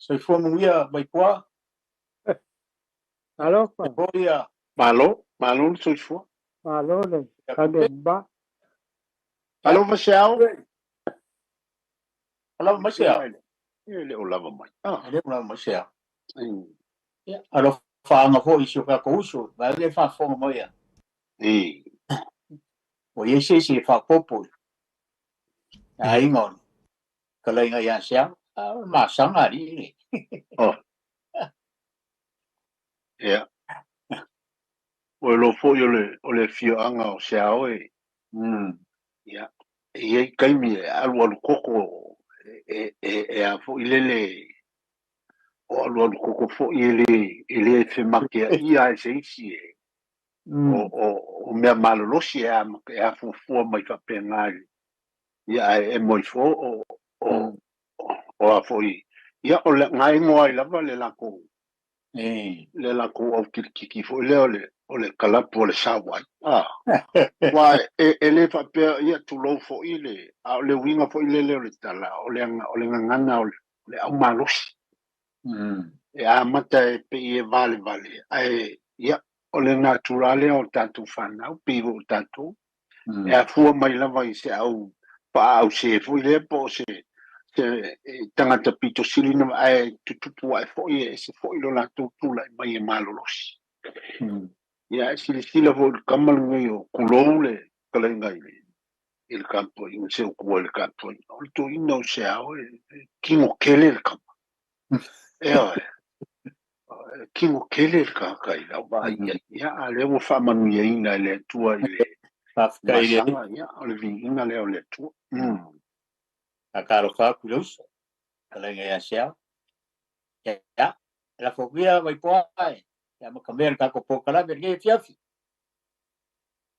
Soifua manuia Vaipoa. Alofa. Soifua. Malo, malo le soifua. Malo le tane. Alofa se ao. Lava mai se ao. E le o lava mai. E le o lava mai se ao. Ia, alofa foi si o kako uso, vai le faafofoga mai ia. Ua iai se isi e faapopo aiga o le fetalaiga ia Seao, a o le masaga alii le. Oh. Ia. Ua iloa foi o le afioaga o Seao e. Ia, e iai taimi e alualu koko e a foi lele o alualu koko foi e le femakeaia ai se isi e o mea malolosi e a fuafua mai faapena ia ae e moi fo o a foi ia o le gaegoa ai lava le lakou le lakou aukilikiki foi lea o le kalapu o le sauai. Ua e le faapea ia tulou foi le a o le uiga foi lele o le tala o le gagana o le aumalosi. E amata e pei e valevale ae ia o le natura lea o tatou fanau pei o tatou e afua mai lava i se au paau se foi lea po o se tagata pito sili na ae tutupu ae foi e se foi lo latou tulai mai e malolosi. Ia e silasila foi i le kama lenei o kulou le fetalaiga i le tapuaiga se ukua i le tapuaiga o le toeaina o se ao e tino tele le kama. E oe, tino tele le tagata i lau vaai i ai. Ia a lea ua faamanuiaina e le Atua i le masaga, ia o le viiga lea o le Atua. Akalofa atu i le uso, fetalaiga ia Seao. Ia, lafo atu ia Vaipoa e ia matamea le tatou polokalame lenei afiafi.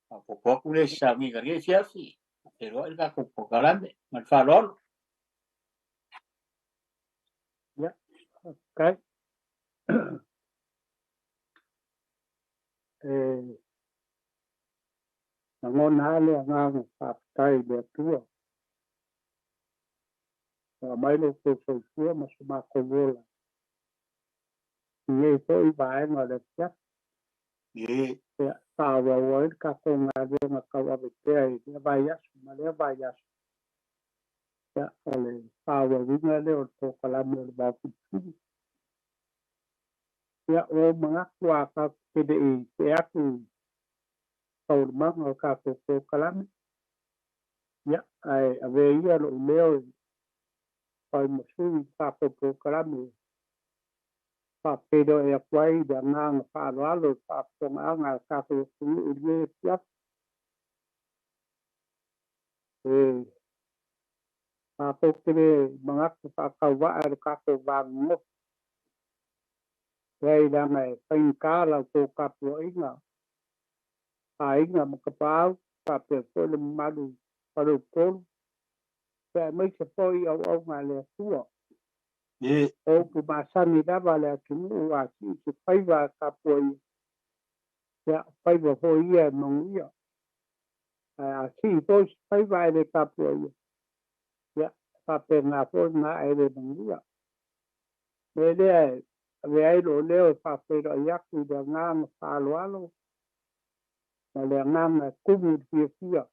Faaopoopo atu le sauniga lenei afiafi. Feiloai le tatou polokalame ma le faaaloalo. Ia, okay. E lagona lava le agaga faafetai i le Atua. Ua aumai lo outou soifua ma so matou ola i lenei foi vaega o le afiafi. Ia, faaauau ai le tatou galuega tauave pea i lea vaiaso ma lea vaiaso. Ia, o le faaauauina lea o le polokalame o le Vaofilifili. Ia, ua ou manatu a tatou te le i see atu i taualumaga o le tatou polokalame. Ia, ae avea ia lou leo e fai ma sui i le tatou polokalame faafeiloai atu ai le agaga faaaloalo i le faafofogaaga a le tatou atunuu i lenei afiafi. E matou te le manatu faatauvaa i le tatou vagogofo. Leai leaga e faigata la outou tapuaiga, aiga ma tapaau, faapea foi le mamalu faleupolu, aemaise foi auauna a le Atua. O upu masani lava a le atunuu a sii se faiva a tapuaia, ia faiva foi ia e manuia. Ae a sii foi se faiva ae le tapuaia, ia faapena foi lena ae le manuia. Me lea e avea ai lou leo e faafeiloai atu i le agaga faaaloalo ma le agaga e tumu i le fiafia.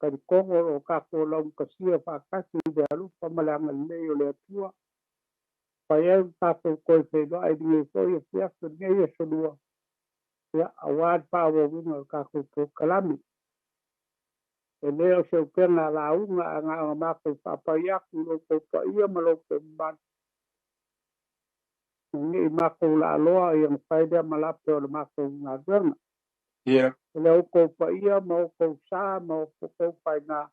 Talitonu o lo o tatou laugatasia faatasi i le alofa ma le agalelei o le Atua. Fai ai le tatou toe feiloai i lenei foi afiafi o lenei aso lua, ia, aua le faaauauina o le tatou polokalame. E le o se upega lauga ae na ona matou faapai atu i lo outou paia ma lo outou mamalu. Ne i matou laaloa ia mafai lea ma lape o le matou galuega. O le outou paia ma outou sa ma outou faiga,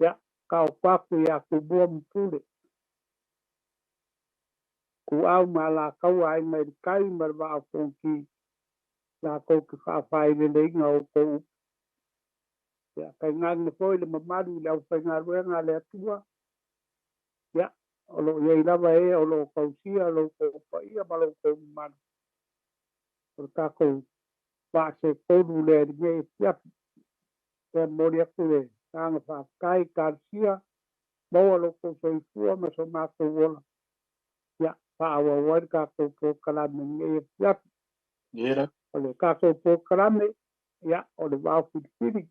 ia, taoto atu ia Tumua ma Pule. Ituau ma Alataua, Aiga i le Tai ma le Vaa o Fonoti, latou te faafaileleina outou upu. Ia, tainane foi le mamalu i le aufaigaluega a le Atua, ia, o lo o i ai lava e o lo o tausia lo outou paia ma lo outou mamalu. O le tatou vaa setolu lea i lenei afiafi. E momoli atu le agaga faafetai, talosia maua lo outou soifua ma so matou ola. Ia faaauau ai le tatou polokalame i lenei afiafi. Ia. O le tatou polokalame, ia o le vaofilifili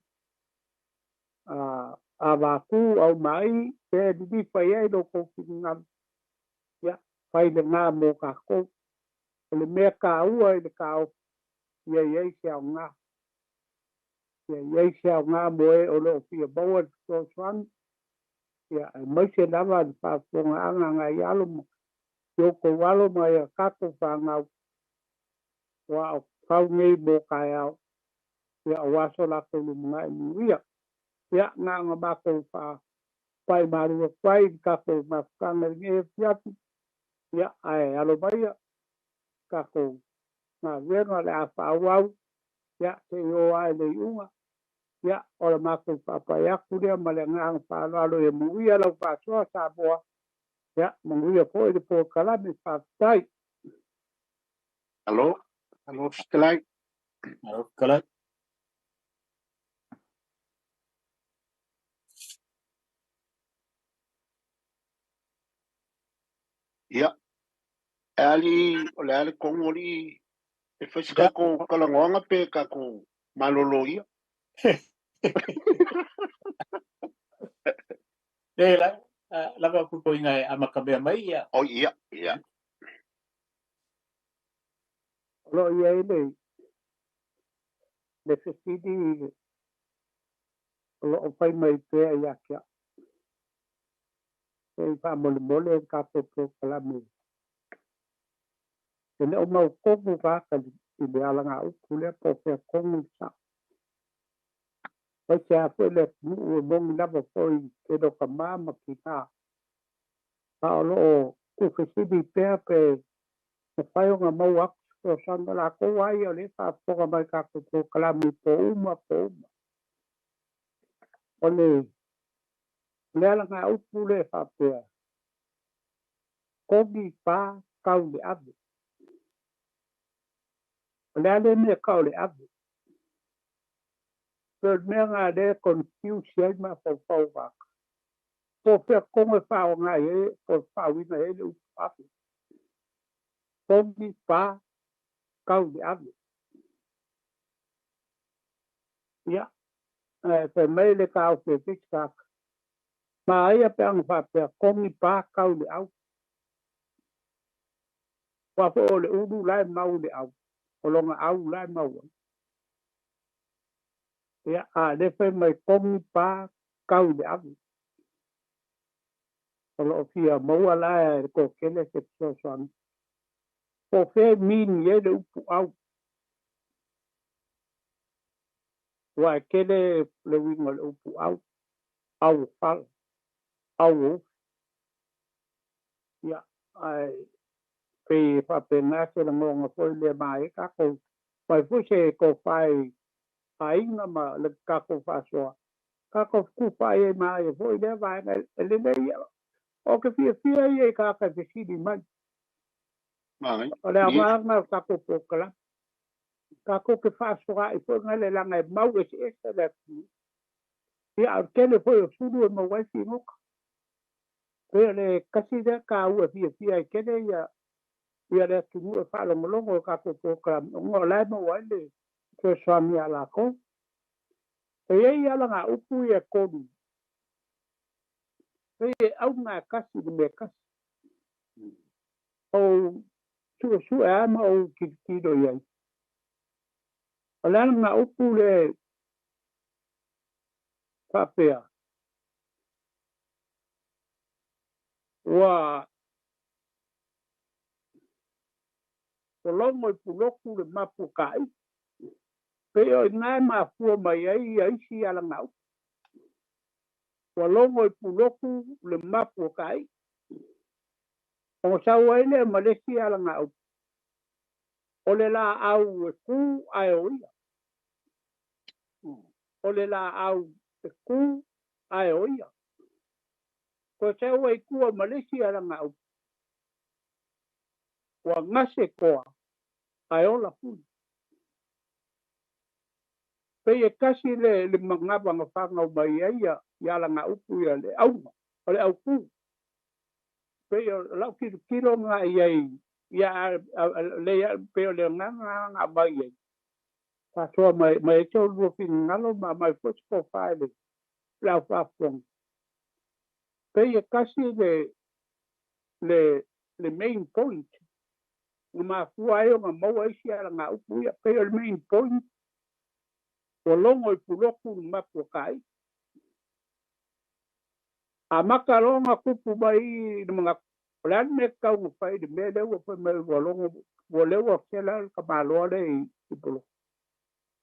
avatu aumai pe lilifa i ai lo tou finagalo, ia fai lena mo tatou. O le mea taua i le taofi, ia i ai se aoga. Ia i ai se aoga mo e o lo o fia maua le fesoasoani, ia aemaise lava le faafofogaaga a nai alo ma si outou alo ma ia tatou fanau, ua o fau nei mo taeao, ia aua so latou lumanai manuia. Ia na ona matou faapai malu atu ai i le tatou mafutaga i lenei afiafi, ia ae alo maia tatou galuega o le a faaauau, ia se i oo lava i le iuga. Ia o le matou faapai atu lea ma le agaga faaaloalo, ia manuia lau faasoa Samoa, ia manuia foi le polokalame. Faafetai. Alo, alo fetalai. Alo fetalai. Ia, e ali o le a le kogo alii e fai se tatou talanoaga pe tatou malolo ia. Le la lava ku ko inga e amakamea mai ia. O ia, ia. O lo o i ai le fesili o lo o fai mai pea ia te au. Se i faamolemole le tatou polokalame. E le o mautonu tagata i le alagaupu lea po o fea tonu le sao. Aemaise lava foi le atunuu e moni lava foi i le tele o tama ma tina. A o lo o tuufesili pea pe mafai ona maua atu se fesoasoani. O latou lava ia o lea e faafofoga mai i tatou polokalame i po uma po uma. O le alagaupu lea e faapea, kogi pa tau le ave. O le a le mea tau le ave? Pe o le mea lena lea e confuse ai mafaufau o tagata. Po o fea tonu e faaaoga i ai po o faauiga ai le upu ave. Kogi pa tau le ave. Ia, ae fai mai le taofi e se isi tagata. Manaia pe ana faapea, kogi pa tau le au. Aua foi o le ulu la e mau i le au, o lona au la e mau ai. Ia, a o lea fai mai kogi pa tau le ave. O lo o fia maua la e le toatele se fesoasoani. Po o fea e mean ai le upu au. Aua e tele le uiga o le upu au. Au o fala, au o ufi. Ia, ae pei e faapena se lagona foi lea ma ai tatou. Mai foi se tofa i aiga ma le tatou faasoa. Tatou fetufaai ai ma ai foi lea vaega e lelei ia. O te fiafia ia i tagata e fesili mai. Mai. O le aoga lena o le tatou polokalame. Tatou te faasoaai foi gale leaga e mau eseese le atunuu. Ia, a o le tele foi o sulu e maua ai figota. Pei o le tasi lea taua e fiafia ai tele ia le atunuu e faalogologo i tatou polokalame, ona o la e maua ai le fesoasoani ia latou. E i ai alagaupu ia e tolu, pei e auga e tasi i le mea tasi. Ou suesue lava ma ou tilotilo i ai. O le alagaupu le faapea, ua logo i Pulotu le mapu o Taai. Pei o i ina e mafua mai ai ia isi alagaupu. Ua logo i Pulotu le mapu o Taai. Ona sau ai lea ma le isi alagaupu, o le laau e ku ae o ia. O le laau e ku ae o ia. Koe sau ai tua ma le isi alagaupu, ua gase toa ae ola fuli. Pei e tasi le manava na fanau mai ai ia alagaupu ia le auga, o le autu. Pei o lau tilotilo lena i ai, ia a lea pei o le agaga na aumai ai, faasoa mai mai ai se oulua finagalo ma aumai foi se tofa i le au faafofoga. Pei e tasi le main point na mafua ai ona maua isi alagaupu ia. Pei o le main point, ua logo i Pulotu le mapu o Taai. Amata loa ona tupu mai i le manatu, o le a le mea e tatau ona fai i le mea lea ua fai mai ua logo, ua lea ua sela le tamaloa lea i Pulotu.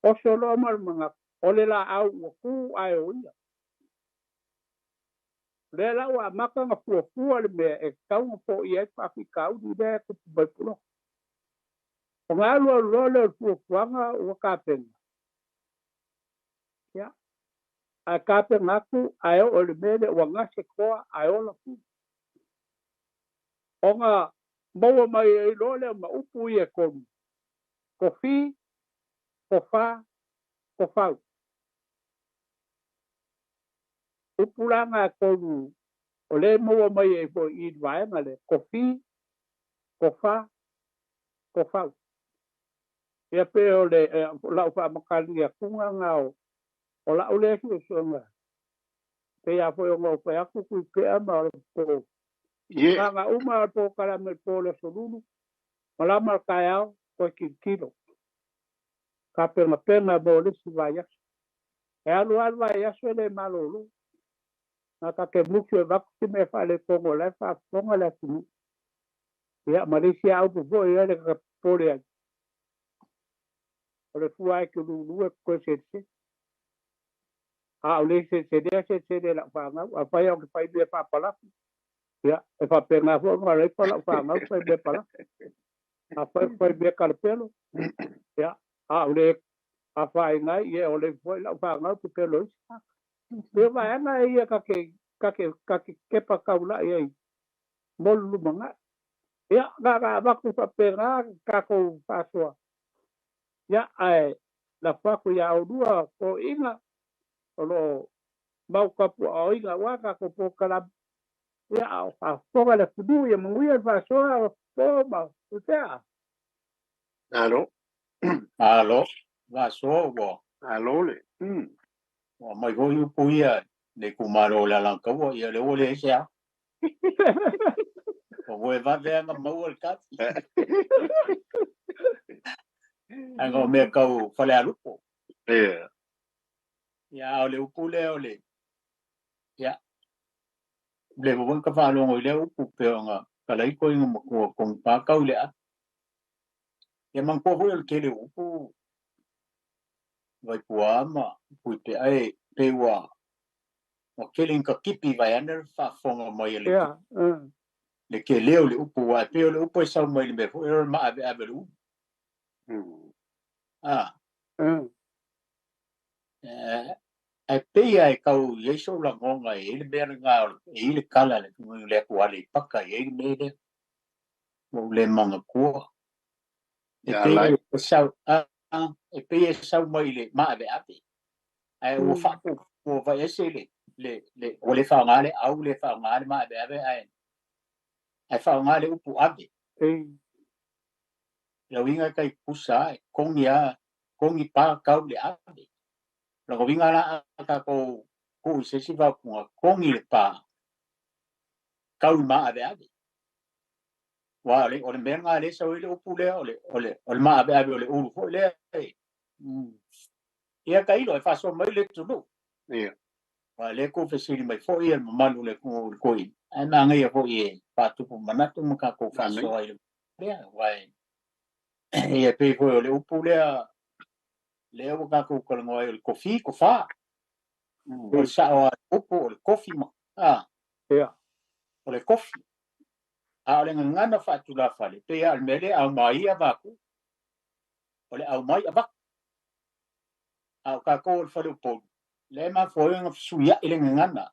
Oso loa ma le manatu, o le laau ua tu ae o ia. Lea la ua amata ona fuafua le mea e tatau ona foia ai le faafitauli lea e tupu mai Pulotu. Ona alu alu loa lea o le fuafuaga ua tapena. Ia, ae tapena atu ae oo i le mea lea ua gase toa ae ola fu. Ona maua mai ai loa lea ma upu ia e tolu. Kofi, kofa, kofau. Upu la na e tolu o lea e maua mai ai foi i le vaega lea. Kofi, kofa, kofau. Ia pe o le lau faamatali atuga na o lau lea suesuega. Pei a foi ona ou fai atu Tuipea ma o le po. Ie. Na uma o le polokalame po o le Aso Lulu, malama le taeao, toe tilotilo. Tapenapena mo le isi vaiaso. E alu lava le vaiaso e le malolo. Na ta te musu e avatu se mea faaletonu o la e faafofoga le atunuu. Ia ma le isi lava upu foi ia le popole ai. O le fua e te lulu e toe selesele. A o le selesele selesele e lau fanau. Afai au te fai mea faapalafi, ia e faapena foi ona alaifa lau fanau fai mea palafi. Afai fai mea kalapelo, ia a o le afaina ai, ia o le foi lau fanau pepelo isi. Ia vaega ia ka te kepa taulai ai mo le lumanai. Ia na avatu faapena tatou faasoa. Ia ae lafo atu ia oulua toeaiina o lo o mau tapuaaoina aua tatou polokalame. Ia a o faafofoga le atunuu, ia manuia le faasoa o po ma Tuipea. Alo. Malo, faasoa ua Alo le. Ua mai foi upu ia le itumalo o le Alataua, ia lea ua leai se ao. O ua e vave lava ona maua le tali. Ae o mea tau falealupo. Ia. Ia a o le upu lea o le ia le ua ka faalogo i lea upu pe ona talai koiga matua kogipā kau i le ave. Ia manatua foi o le tele o upu Vaipua ma Puipea e pe ua tele ina tatipi vaeane le faafofoga mai a le Ia. le tele o le upu, aua e pei o le upu e sau mai le mea foi o le maaveave o le ulu. Ah, ae pei lava e tau i ai sou lagona e i ai le mea lena e i ai le tala a le atu Aleipata e i ai le mea lea. Ua ou le manatua. E Ia pei lai. e sau e pei e sau mai i le maaveave. Ae ua faapuupuu vaeese le ua le faaaoga le au, le faaaoga le maaveave ae faaaoga le upu ave. Ei. Le uiga e tai tutusa e kogi lava, kogi pa kau le ave. O lona uiga la a tatou tuu i se isi faaupuga, kogi le pa, kau i maaveave. Aua o le mea lena lea e sau ai le upu lea, o le maaveave o le ulu foi lea. Ia tailo e faasoa mai le atunuu. Ia. Aua o lea tou fesili mai foi le mamalu o le atunuu i le toeaina, ae manaia foi e faatupu manatu ma tatou faasoa i le lea. Aua ia pei foi o le upu lea lea ua tatou talanoa ai o le kofi, kofa. O le sao lava o le upu o le kofi ma Ia. o le kofi. A o le gagana faatulafale, pei lava o le mea lea, aumaia vaku, o le aumai avatu. A o tatou o le fale Upolu, lea e mafua ai ona fesuiai le gagana.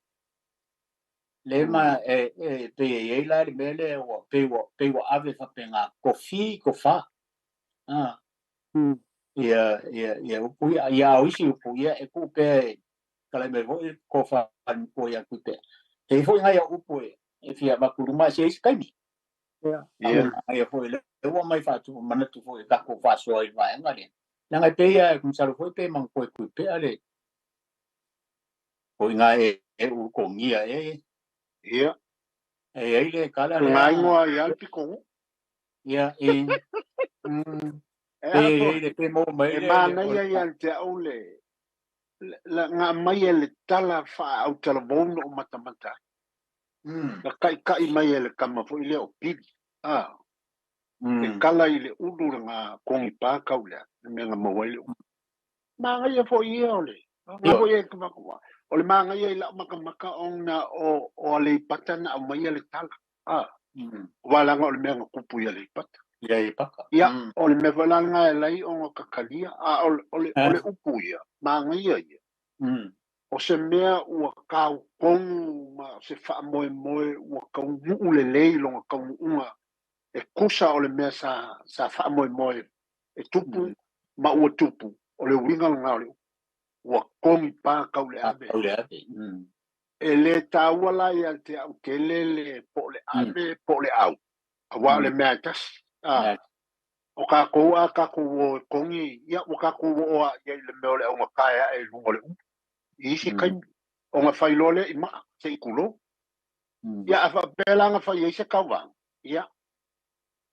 Lea ma e pei e i ai la le mea lea ua pei ua ave faapena, kofi, kofa. Ia ia ia upu ia, ia o isi upu ia e tuu pea e talai mai foi tofa a le matua ia Tuipea. E i ai foi nai au upu e E fia avatu i luma se isi taimi. Ia. Ia. Aia foi le ua mai faatupu manatu foi i tatou faasoa i le vaega lea. Leaga e pei lava masalo foi pe manatu e tui pea le o ina e ulutogia e. Ia. E i ai le tala lea. Ngā ingoa i a le piko. Ia, e. E i ai le pe mo mai E le. Manaia ia te au le la ngā mai e le tala wha au o matamata. La kai kai mai e le kama fo i le o pili. Ah. E kala i le ulu le ngā kongi pā kau lea. Le mea ngā maua i le ulu. Manaia fo i o le. Ngā fo i e kama. O le manaia i lau makamaka ona o Aleipata na au mai e le tala. Ah. Walanga o le mea ngā kupu i Aleipata. Ia i paka. Ia, o le mea whalanga e lai o ngā kakalia, a o le upu ia, manaia ia. O se mea ua kau kongu ma se wha moe moe ua kau nuu le lei longa kau nuunga e kusa o le mea sa wha moe moe e tupu ma ua tupu o le uinga longa o le ua kongi pā kau le ave. Kau le ave. E le tāua la ia te au te lele po le ave po le au. A wā le mea tasi. O ka kou a ka kou o kongi ia o ka kou o a ia i le mea o le au ngā e lunga le upu. I isi kai o ngā whailole i maa se i kulo. Ia a whapela ngā whai se kauwang. Ia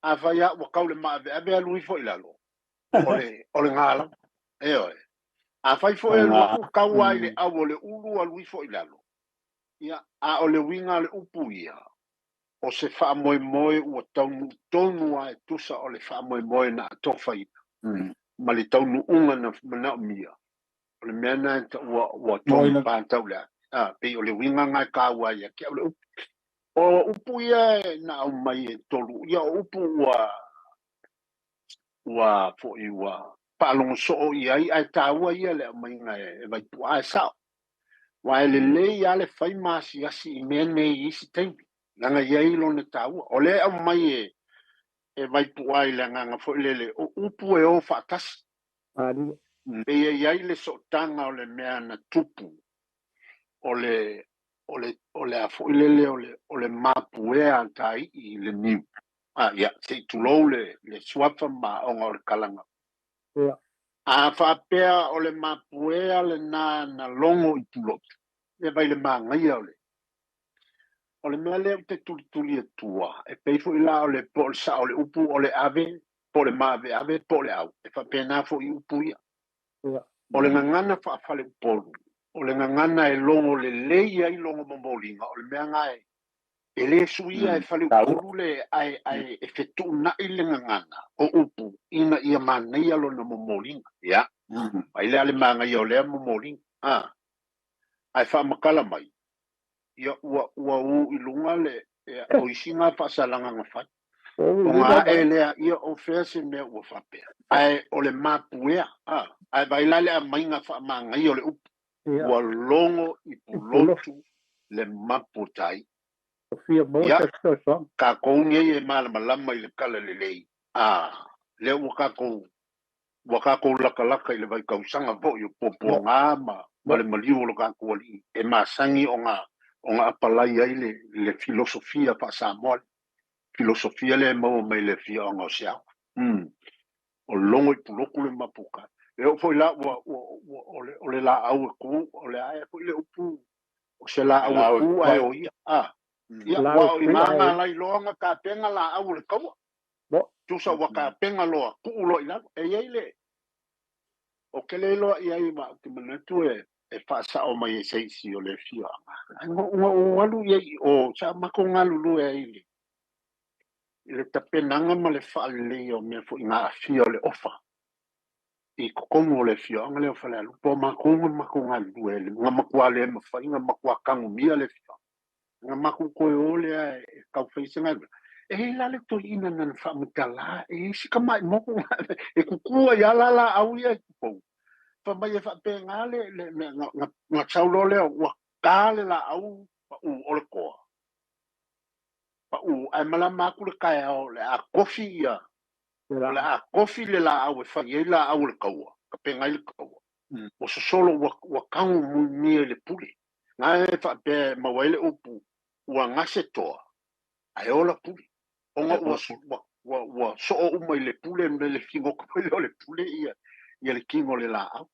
a whai a ua kau le maa ave ave alu ifo i lalo. O le ngāla. E oe. A whai fo e lua kaua i le au o le ulu alu ifo i lalo. Ia a o le winga le upu ia. O se wha moe moe ua taunu tonu a e tusa o le wha moe moe na atofa ina. Ma le taunu unga na manao mia. O le mea na ua tonu pāntau lea. Pei o le winga ngai kāua ia kia o le upu. O upu ia e na au mai e tolu. Ia o upu ua foi ua paalongo soo ia i ai tāua ia le au mai ngai e vaipu a e sao. Wa e le lei a le whai maasi asi i mea nei isi taimi. Langa ia i lona tāua. O le au mai e vaipu ai le nganga foi lele. O upu e o whaatasi. Ari. E ia i le sootanga o le mea na tupu. O le a foi lele o le mapuea tai i le niu. Ah, ia, se tulou le suafa ma onga o le kalanga. Ia. A whaapea o le mapuea le na longo i pulotu. E vai le maangaia o le. O le mea lea o te tulituli e tua. E peifo i la o le po o le sa o le upu o le ave, po le maave ave, po le au. E whaapea fo i upu ia. Ia. O le ngangana whaafale upolu. O le ngangana e longo le leia i longo momolinga. O le mea ngai. E le suia e whale upolu le ai e whetu na i le ngangana. O upu ina ia manaia lona momolinga. Ia. Ai lea le maangaia o lea momolinga. Ah. Ai whaamakala mai. Ia ua u i lunga le o isi ngā whaasalanga ngā whai. O ngā e lea ia o whea se mea ua whapea. Ai o le mapuea. Ah. Ai vaila le a mai ngā whaamaangaia o le upu. Ua longo i pulotu le mapu tai. Ia, ka kou ngei e malamalama i le kala le lei. Ah, lea ua kākou lakalaka i le vaikausanga foi o puapua ngā ma le maliu o lo kākou alii. E masangi o ngā apalai ai le filosofia wha Samoa. Filosofia le maua mai le fia o ngā o seau. O longo i puloku le mapuka. E o foi la ua o le la au e ku, o le ae foi le upu. O se la au e ku ae o ia. Ah. Ia, ua o i ngā lai loa ngā kāpenga la au le kaua. Tusa ua kāpenga loa, kuu loa i lalo. E iei le, o ke le loa i ai ma te manatu e whaasao mai e seisi o le fia. Ngā o alu iei o, sa mako ngā lulu e ai le. I le tapenanga ma le whaalelei o mea fo i ngā afia o le ofa. I kokongo o le fia, ngā leo whale alu. Po makonga mako ngā lulu e le. Ngā makua le mawhai, ngā makua kangu mia le fia. Ngā maku koe o lea e kau whaise ngā. E hei la le toi ina nana whaamutala, e isi ka mai moko ngā, e kukua ia la la au ia e kupou. Wha mai e whaapea ngā le, ngā taulo lea, ua kā le la au pa u o le koa. Pa u, ai mala maku le kai au, le a kofi ia, le a kofi le la au e whai e la au le kaua, ka penga i le kaua. O sosolo ua kangu mui mia le pule. Ngā e whaapea mawai le upu, Ua gase toa ae ola pule ona ua soo uma i le pule me le figota foi lea o le pule ia ia le kino o le laau.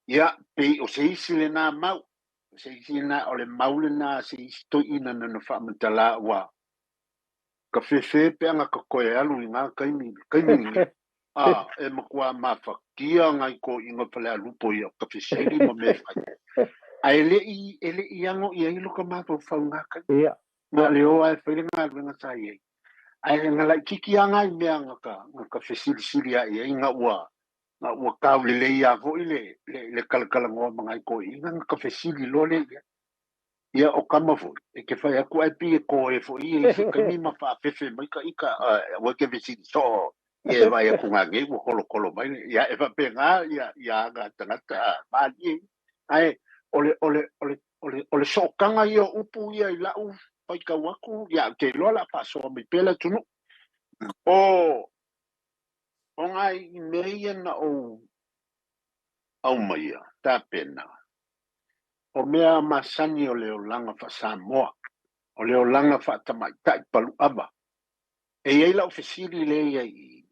Ia pei o se isi lenā mau, o se isi lenā o le mau lenā a se isi toeaina na faamatala ua ka fefe pe aga ka toe alu i gā taimi taimi lenei. A e matua mafatia nai toeaiina falealupo ia ka fesili ma mea e fai. Ae le i ago i ai lo ka mafaufau i gā taimi. Na le o ae fai le galuega sa i ai. Ae na laititi lava nai mea na ka fesilisili ae i ai na ua taulelei lava foi le talatalanoa ma nai toeaiina na ka fesili loa lea i ai. Ia o tama foi, e te fai atu ae pei e toe foi ia i se taimi ma faafefe mai ta ita, aua e te fesili soo ia e vaai atu nanei ua kolokolo mai ia e faapena ia ia aga tagata malie. Ae o le sootaga ia o upu ia i lau faitau atu, ia ou te iloa o le a faasoa mai pea le atunuu. O nai mea ia na ou aumaia tapena, o mea masani o le olaga faa-Samoa, o le olaga faatamaitai paluava. E i ai lau fesili lea i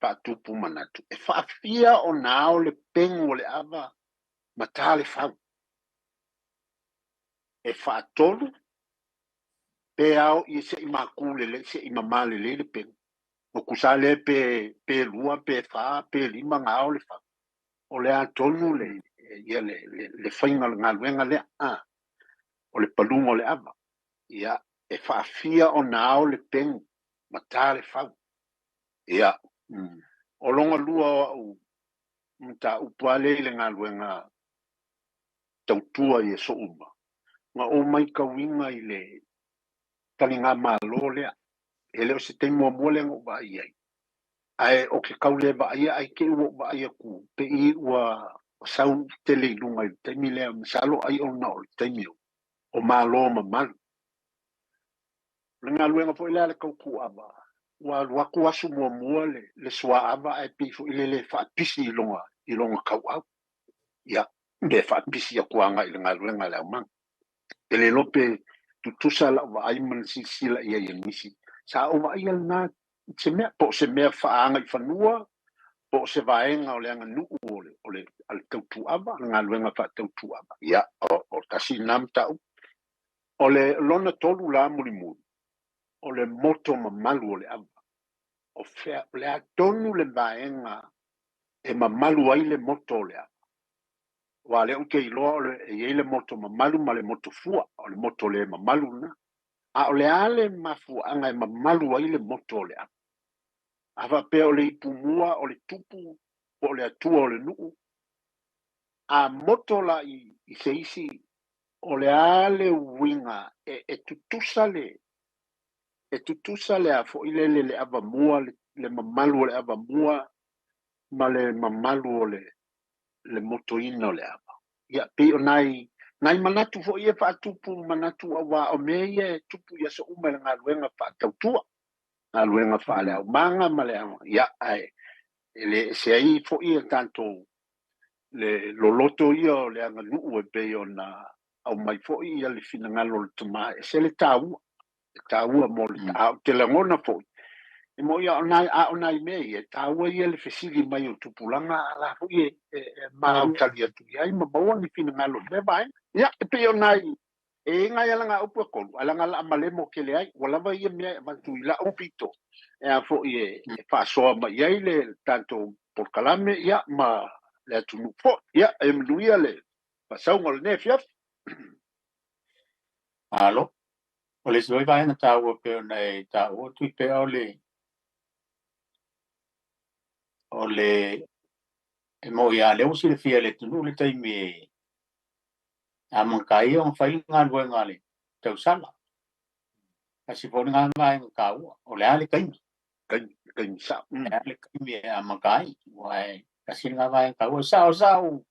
faatupu manatu, e faafia ona ao le pegu o le ava ma tā le fau? E faatolu pe ao i seʻi maku lelei seʻi mamā lelei le pegu. O tusa lea pe 2 pe 4 pe 5 na ao le fau. O le a tonu le ia le faiga o le galuega lea, o le paluga o le ava. Ia e faafia ona ao le pegu ma tā le fau? Ia o lona lua o au mataupu a lea i le galuega tautua i aso uma. Na ou matauina i le taligamalo lea, e le o se taimi muamua lea na ou vaai ai. Ae o ke tau le vaaia ai te i ua ou vaai atu pei ua sau tele i luga i le taimi lea, masalo ai ona o le taimi o malo mamalu. O le galuega foi lea a le tautuava, ua alu atu aso muamua le suaava ae pei foi lele e faapisi i lona tauau. Ia, pe faapisi atu agai i le galuega a le aumaga. E le iloa pe tutusa lau vaai ma le silasila i ai a nisi. Sa ou vaaia lena se mea, po o se mea faaagaifanua, po o se vaega o le aganuu o le tautuava, le galuega faatautuava. Ia, o tasi lena mataupu. O le lona tolu la mulimuli, o le moto mamalu o le ava. O fea, o le a tonu le vaega e mamalu ai le moto o le ava? Aua o lea ou te iloa o le, e i ai le moto mamalu ma le moto fua, o le moto le mamalu lena. A o le a le mafuaaga e mamalu ai le moto o le ava? A faapea o le ipumua, o le tupu, po o le atua o le nuu, a moto la i se isi, o le a le uiga e tutusa le a foi lele le avamua le mamalu o le avamua ma le mamalu o le motoina o le ava? Ia pei o nai manatu foi ia faatupu manatu, aua o mea ia e tupu i aso uma i le galuega faatautua, galuega faaleaumaga ma le ia, ae e le ese ai foi e tatou le loloto ia o le aganuu e pei ona aumai foi ia le finagalo o le tama, e ese le taua, e taua mo le a ou te lagona foi e mo ia a o nai mea ia e taua ia le fesili mai o tupulaga ala foi e mautali atu i ai ma maua ni finagalo i lea vaega. Ia e pei o nai e ngai ala ngā upu e kolu, ala ngā la malemo ke le ai, ua lava ia mea e avatu i lau pito, e a foi e faasoa mai ai le tatou polokalame, ia ma le atunuu foi. Ia, e manuia le faasauga o lenei afiafi. Malo. O le isi foi vaega taua pei ona e taua Tuipe'a o le e moi lava lea ua silafia e le atunuu le taimi e amata ai ona fai le galuega a le tausala. Tasi foi lena vaega taua. O le a le taimi? Taimi, taimi sao. O le a le taimi e amata ai? Aua e tasi lena vaega taua. Sao sao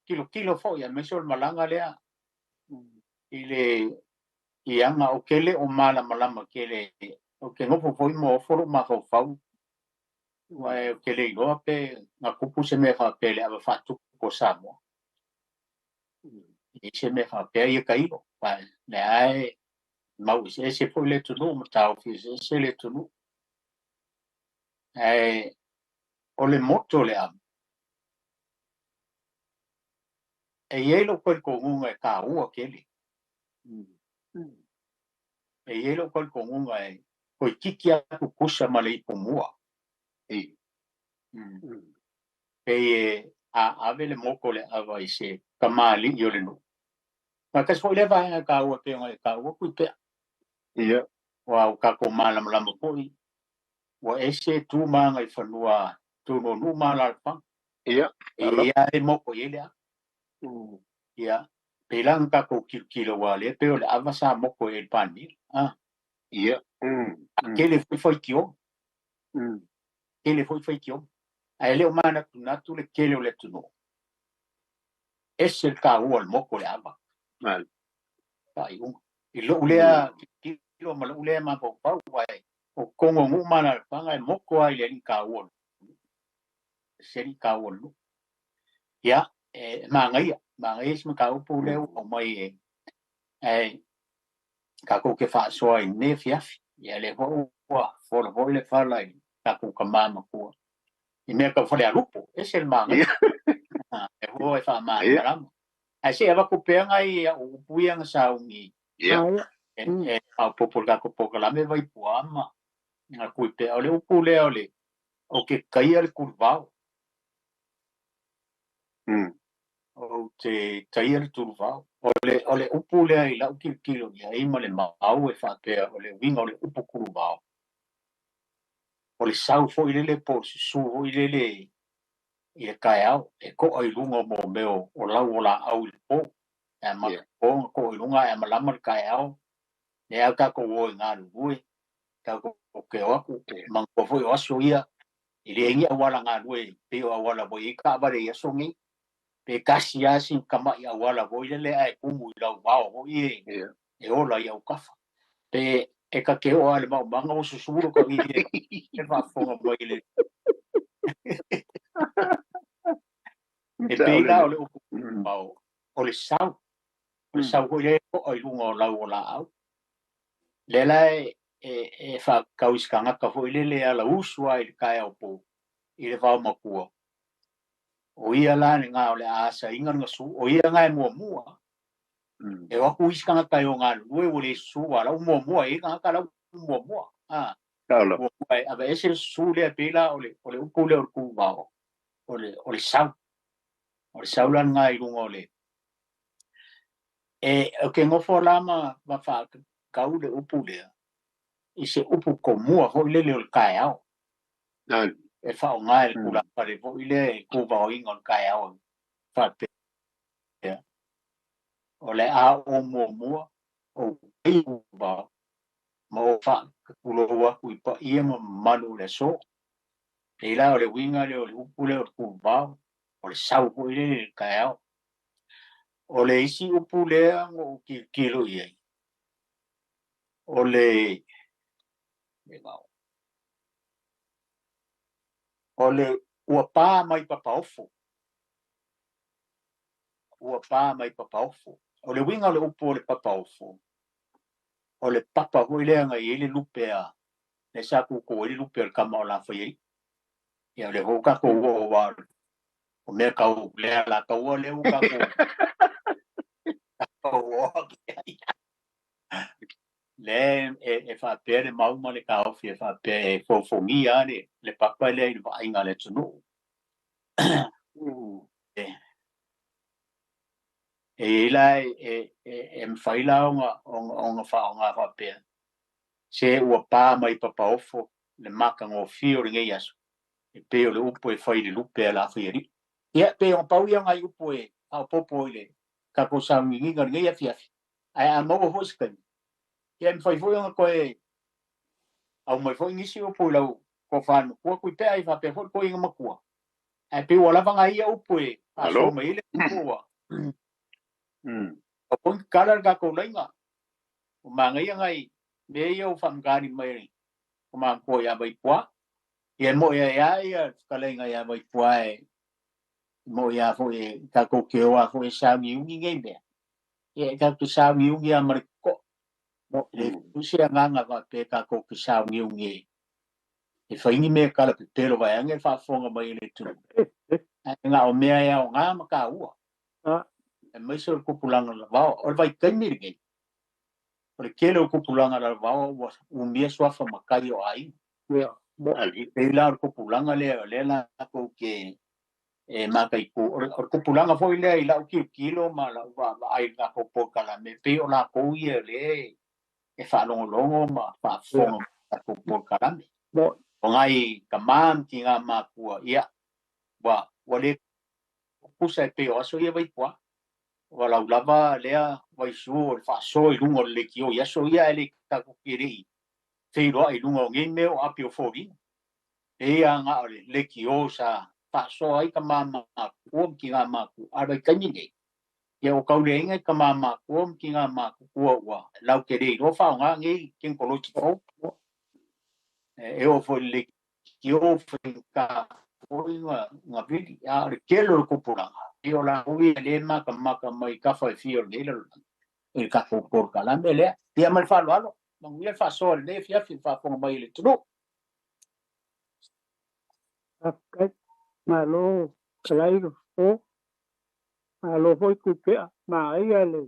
tilotilo foi aemaise o le malaga lea i le i aga o ke le o malamalama tele o ke nofo foi ma ofo lou mafaufau aua ou te le iloa pe na tupu se mea faapea i le ava faatupu o Samoa. I se mea faapea ia tailo. Lea e Mau eseese foi le atunuu ma taofi eseese le atunuu. Ae o le moto o le ava, e i ai lou talitonuga e taua tele. E i ai lou talitonuga e toeitiiti lava tutusa ma le ipumua. Pei e a ave le moto o le ava i se tamalii o le nuu. Ma tasi foi lea vaega taua e pei ona e taua Tuipea. Aua ua tatou malamalama foi ua ese tu ma agaifanua totonu o nuu ma alaalafaga. E i ai lava le moto e i ai le ava. Ia, pei la ona tatou tilotilo aua o lea pei o le ava sa moto i ai le Palemia. A tele foi faitioga. Tele foi faitioga. Ae le o manatunatu le tele o le atunuu. Ese le taua o le moto o le ava. Faaiuga. I lou lea tilotilo ma lou lea mafaufau, aua o totonu o nuu ma alaalafaga e moto lava i le alii taua o le nuu. Se alii taua o le nuu. Ia, e manaia, manaia si mataupu lea ua aumai e, ae tatou te faasoa i lenei afiafi. Ia lea foi ua fola foi le fala i tatou tama matua i mea tau falealupo, ese le manaia. E foi e faamalamalama. Ae se i avatu pea nai au upu ia na sauni e faaopoopo i le tatou polokalame Vaipua ma Tuipea. O le upu lea o le o ke taia le tuluvao. Ou te taia le tuluvao. O le upu lea i lau tilotilo i ai ma le mau e faapea o le uiga o le upu tuluvao. O le sau foi lele po o le susu foi lele i le taeao e to'a i luga o mea o lau o laau i le po. E amata po ona to'a i luga ae malama le taeao. Lea tatou o e galulue, tatou te o atu, manatua foi o aso ia, e leai ni auala galue pei o auala ua i ai taavale i aso nei. Pe tasi lava si tamai auala foi lele ae tumu i lau vao foi e ola i autafa. Pe e ta te oo lava i le maumaga ua susu lo ta e faafofoga mai le E pei la o le upu o le sau. O le sau foi lea e to'a i luga o lau o laau. Lea la e faatatau i se tagata foi lele e ala usu lava i le taeao po i le vaomatua. O ia la lena o le a asaina le gasu, o ia na e muamua. E o atu isi tagata e o galulue ua le susu, aua o la ua muamua, e i ai tagata la ua muamua. Muamua e aveese le susu lea, pei la o le upu lea o le tuvao, o le sau. O le sau la lena i luga o le... E ou te nofo la ma faakau le upu lea i se upu tomua foi lele o le taeao. E faaaoga e le tulafale foi lea e tuvaoina o le taeao faapea. O le a o muamua o tuvao ma o faatulou atu i paia ma mamalu o le aso. Pei la o le uiga lea o le upu lea o le tuvao, o le sau foi lele i le taeao. O le isi upu lea na ou tilotilo i ai, o le o le ua pa mai papaofo. Ua pa mai papaofo. O le uiga o le upu o le papaofo, o le papa foi lea na i ai le lupe a le sa tutu ai le lupe o le tama o Lafaialii. Ia o le foi tatou oo aua o mea tau le Alataua lea ua tatou oo atu i ai. Le e faapea le mau ma le taofi e faapea e fofogia le papa lea i le vaaiga a le atunuu. E i ai la e mafai la ona faaaoga faapea se ua pa mai papaofo le matagofie o lenei aso e pei o le upu e fai i le lupe a Lafaialii. Ia pei ona pau ia nai upu e faaopoopo i le tatou sauniuniga o lenei afiafi. Ae a maua foi se taimi, ia e mafai foi ona toe aumai foi nisi upu i lau tofa le matua Tuipea e faapea foi le toeaina matua. Ae pei ua lava nai ia upu e faasoa mai ai le upu ua. O foi tatala le tatou laina. O manaia nai mea ia ua faamatali mai o matua ia Vaipua. Ia mo ia ia ia fetalaiga ia Vaipua e mo ia foi e tatou te o a foi e sauniuni nei mea. Ia e tatou sauniuni a ma le totoa. Mo Le usi agaga faapea takou ke saugiugi e faigi mea kala pepelo vaeage le faafofoga mai e le atunuu ae gao mea e aogā ma taua e maise o le tupulaga lavao o le vaitaimi lenei o le tele o tupulaga lavao ua umia suafa matai o aiga. Ia mo Ali. Pei la o le tupulaga lea o lea latou te e mataitu o le tupulaga foi lea i lau tilotilo ma lau vaavaai i le tatou polokalame pei o latou ia lea e faalogologo ma ia faafofoga ma tatou polokalame. Mo O nai tamā ma tigā matua ia ua le tutusa e pei o aso ia vaituā ua laulava lea vaisu o le faasoa i luga o le leitio i aso ia ae le tatou te le i feiloai i luga o nei mea o api o foliga. E ia na o le leitio sa faasoa ai tamā matua ma tigā matua a o le vaitaimi lenei ia ua tauleaina i tamā matua ma tigā matutua ua lautele iloa faaaogā nei tekonolosi fou. Mo E oo foi i le leitio faigata foi na vili a o le tele o le tupulaga ia o latou ia lea e matamata mai tafa e fia o lenei lalolagi i le tatou polokalame lea. Ia ma le faaaloalo, manuia le faasoa i lenei afiafi i le faafofoga mai e le atunuu. Faafetai malo kalai lo fofo malo foi kupea maia le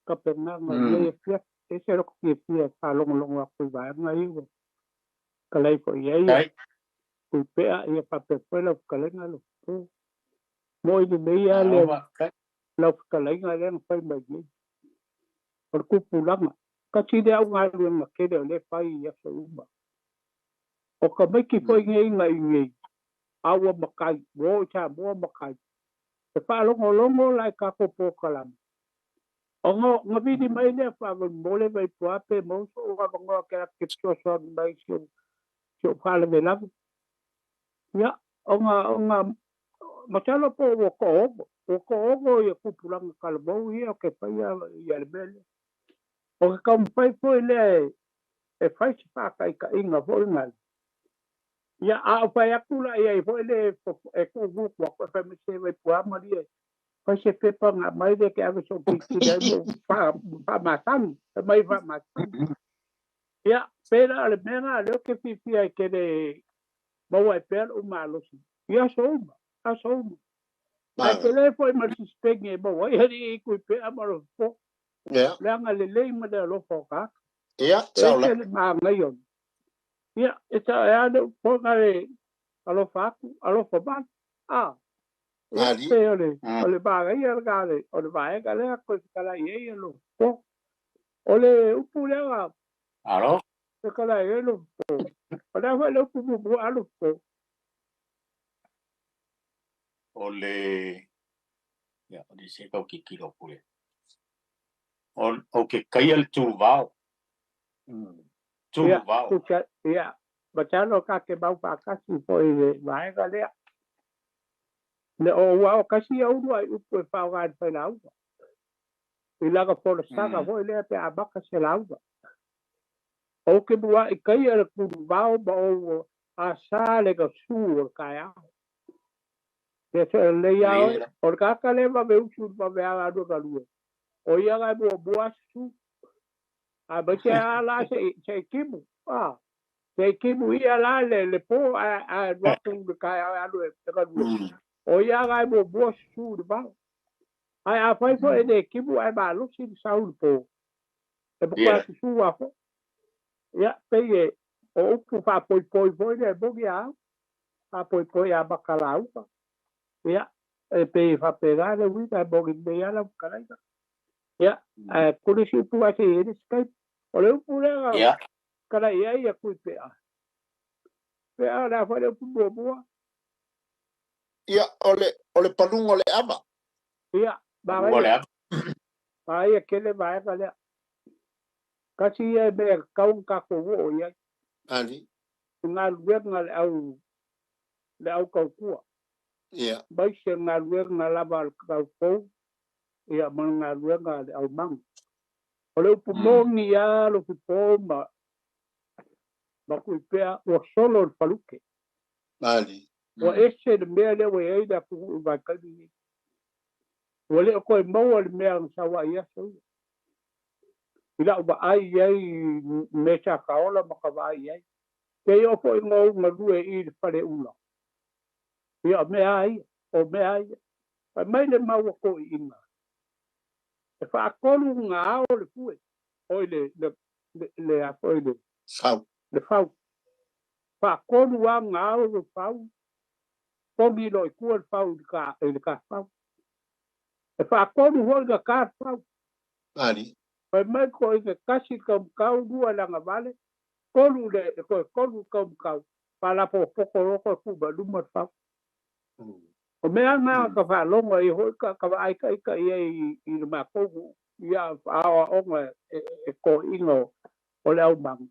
tapenaga o lenei afiafi ese lou fiafia e faalogologo atu i vaega ia ua kalai foi i ai Ai. kuipea ia faapea foi lau fetalaiga lo fofo mo i lelei lava Malo le faafetai. lau fetalaiga lea na fai mai nei o le tupulaga kasi lea au galuega tele o lea e fai i aso uma o tamaiti foi nei na i nei a ua matai ua oo i Samoa matai e faalogologo la i tatou polokalame ona na vili mai lea faamolemole vaipua pe maua so'u avanoa ke latou te fesoasoani mai si o'u faalavelave ia ona masalo po ua to'aono ua to'aono ia tupulaga talavou ia o ke faia ia le mea lea o ke taumafai foi lea e fai se faataitaiga foi lale ia a o fai atu la iai foi le e tuugutu atu e fai mai se vaipua malie fai se pepa na aumai lea ke ave so'u tilotilo ai ma ou faamasani fai mai faamasani ia pei la o le mea lena lea ou te fiafia ai tele maua ai pea lou malosi i aso uma aso uma ae tele foi ma le sisipegi e maua ai alii kuipea ma lo fofo Ia. leaga lelei ma le alofa o tagata Ia, e sao ese la. le manaia o ia e ta e a le upoga le alofa atu alofa mai a ia Ali. pe o le manaia lena le o le vaega lea koe fetalai ai e lo fofo o le upu lea na Alo. fetalai ai lo fofo o le a foi le upu muamua a lo fofo. O le ia o le se tau tilotilo atu le o ke kaia le tuvao. Ia Tuvao. tusa ia masalo ka ke mau faatasi foi i le vaega lea le o ua o kasi ia ulu ai upu e faaaoga i le failauga i lana folasaga foi lea pe a maka se lauga ou ke muaʻi kaia le kuluvao ma ou asā le gasu o le taeao ia so e lelei a oe o le tagata lea e vave usu i le vaveaga alu e galue o ia na e muamua asusu a maise a la seʻi timu a seʻi timu ia la le po ae alu atu le taeao e alu e galue o ia na e muamua susu i le vao ae afai foi e le timu ae malosi le sau i le po e matua susu a foi ia pei e o upu faapoipoi foi lea e moni a au faapoipoi amata lauga ia e pei e faapena le uiga e moni lelei lava lau fetalaiga ia ae kuli si upu ae se i ai le isi taimi o le upu lea na fetalai ai ia kuipea pea o le a foi le upu muamua. Ia, o le paluga o le ava. Ia Paluga o le manaia ava. manaia tele vaega lea kasi ia e mea e tatau ona tatou oo i ai Ali. i galuega le au le au tautua Ia. maise galuega lava a le taupou ia ma le galuega a le aumaga o le upu moni lava lo fofo ma kuipea ua solo le faluke Ali. ua ese le mea lea ua i ai le atunuu i vaitaimi nei ua le o toe maua le mea na sau ai i aso ia I lau vaai i ai mea sa kaola ma ka vaai i ai. Pe i o foi ngou galue i le faleula. Ia o mea a ia, o mea a ia. Fai mai le mau a toeaiina, e faatolu ona ao le fue, oi le, le, le, le, a foi le, Fau. Le fau. Faatolu lava ona ao le fau, pogi loa i tua le fau i le ka, i le kafau. E faatolu foi ona ta le fau. Ali. Fai mai toeaiina, tasi le taumatau, lua le agavale, tolu le, toe tolu le taumatau, faalapotopoto loa toe tuu mai luma le fau. O mea na ka faalogo ai foi ka ka vaai itaita i ai i le matou nuu ia aoaoga e toeaiina o le aumaga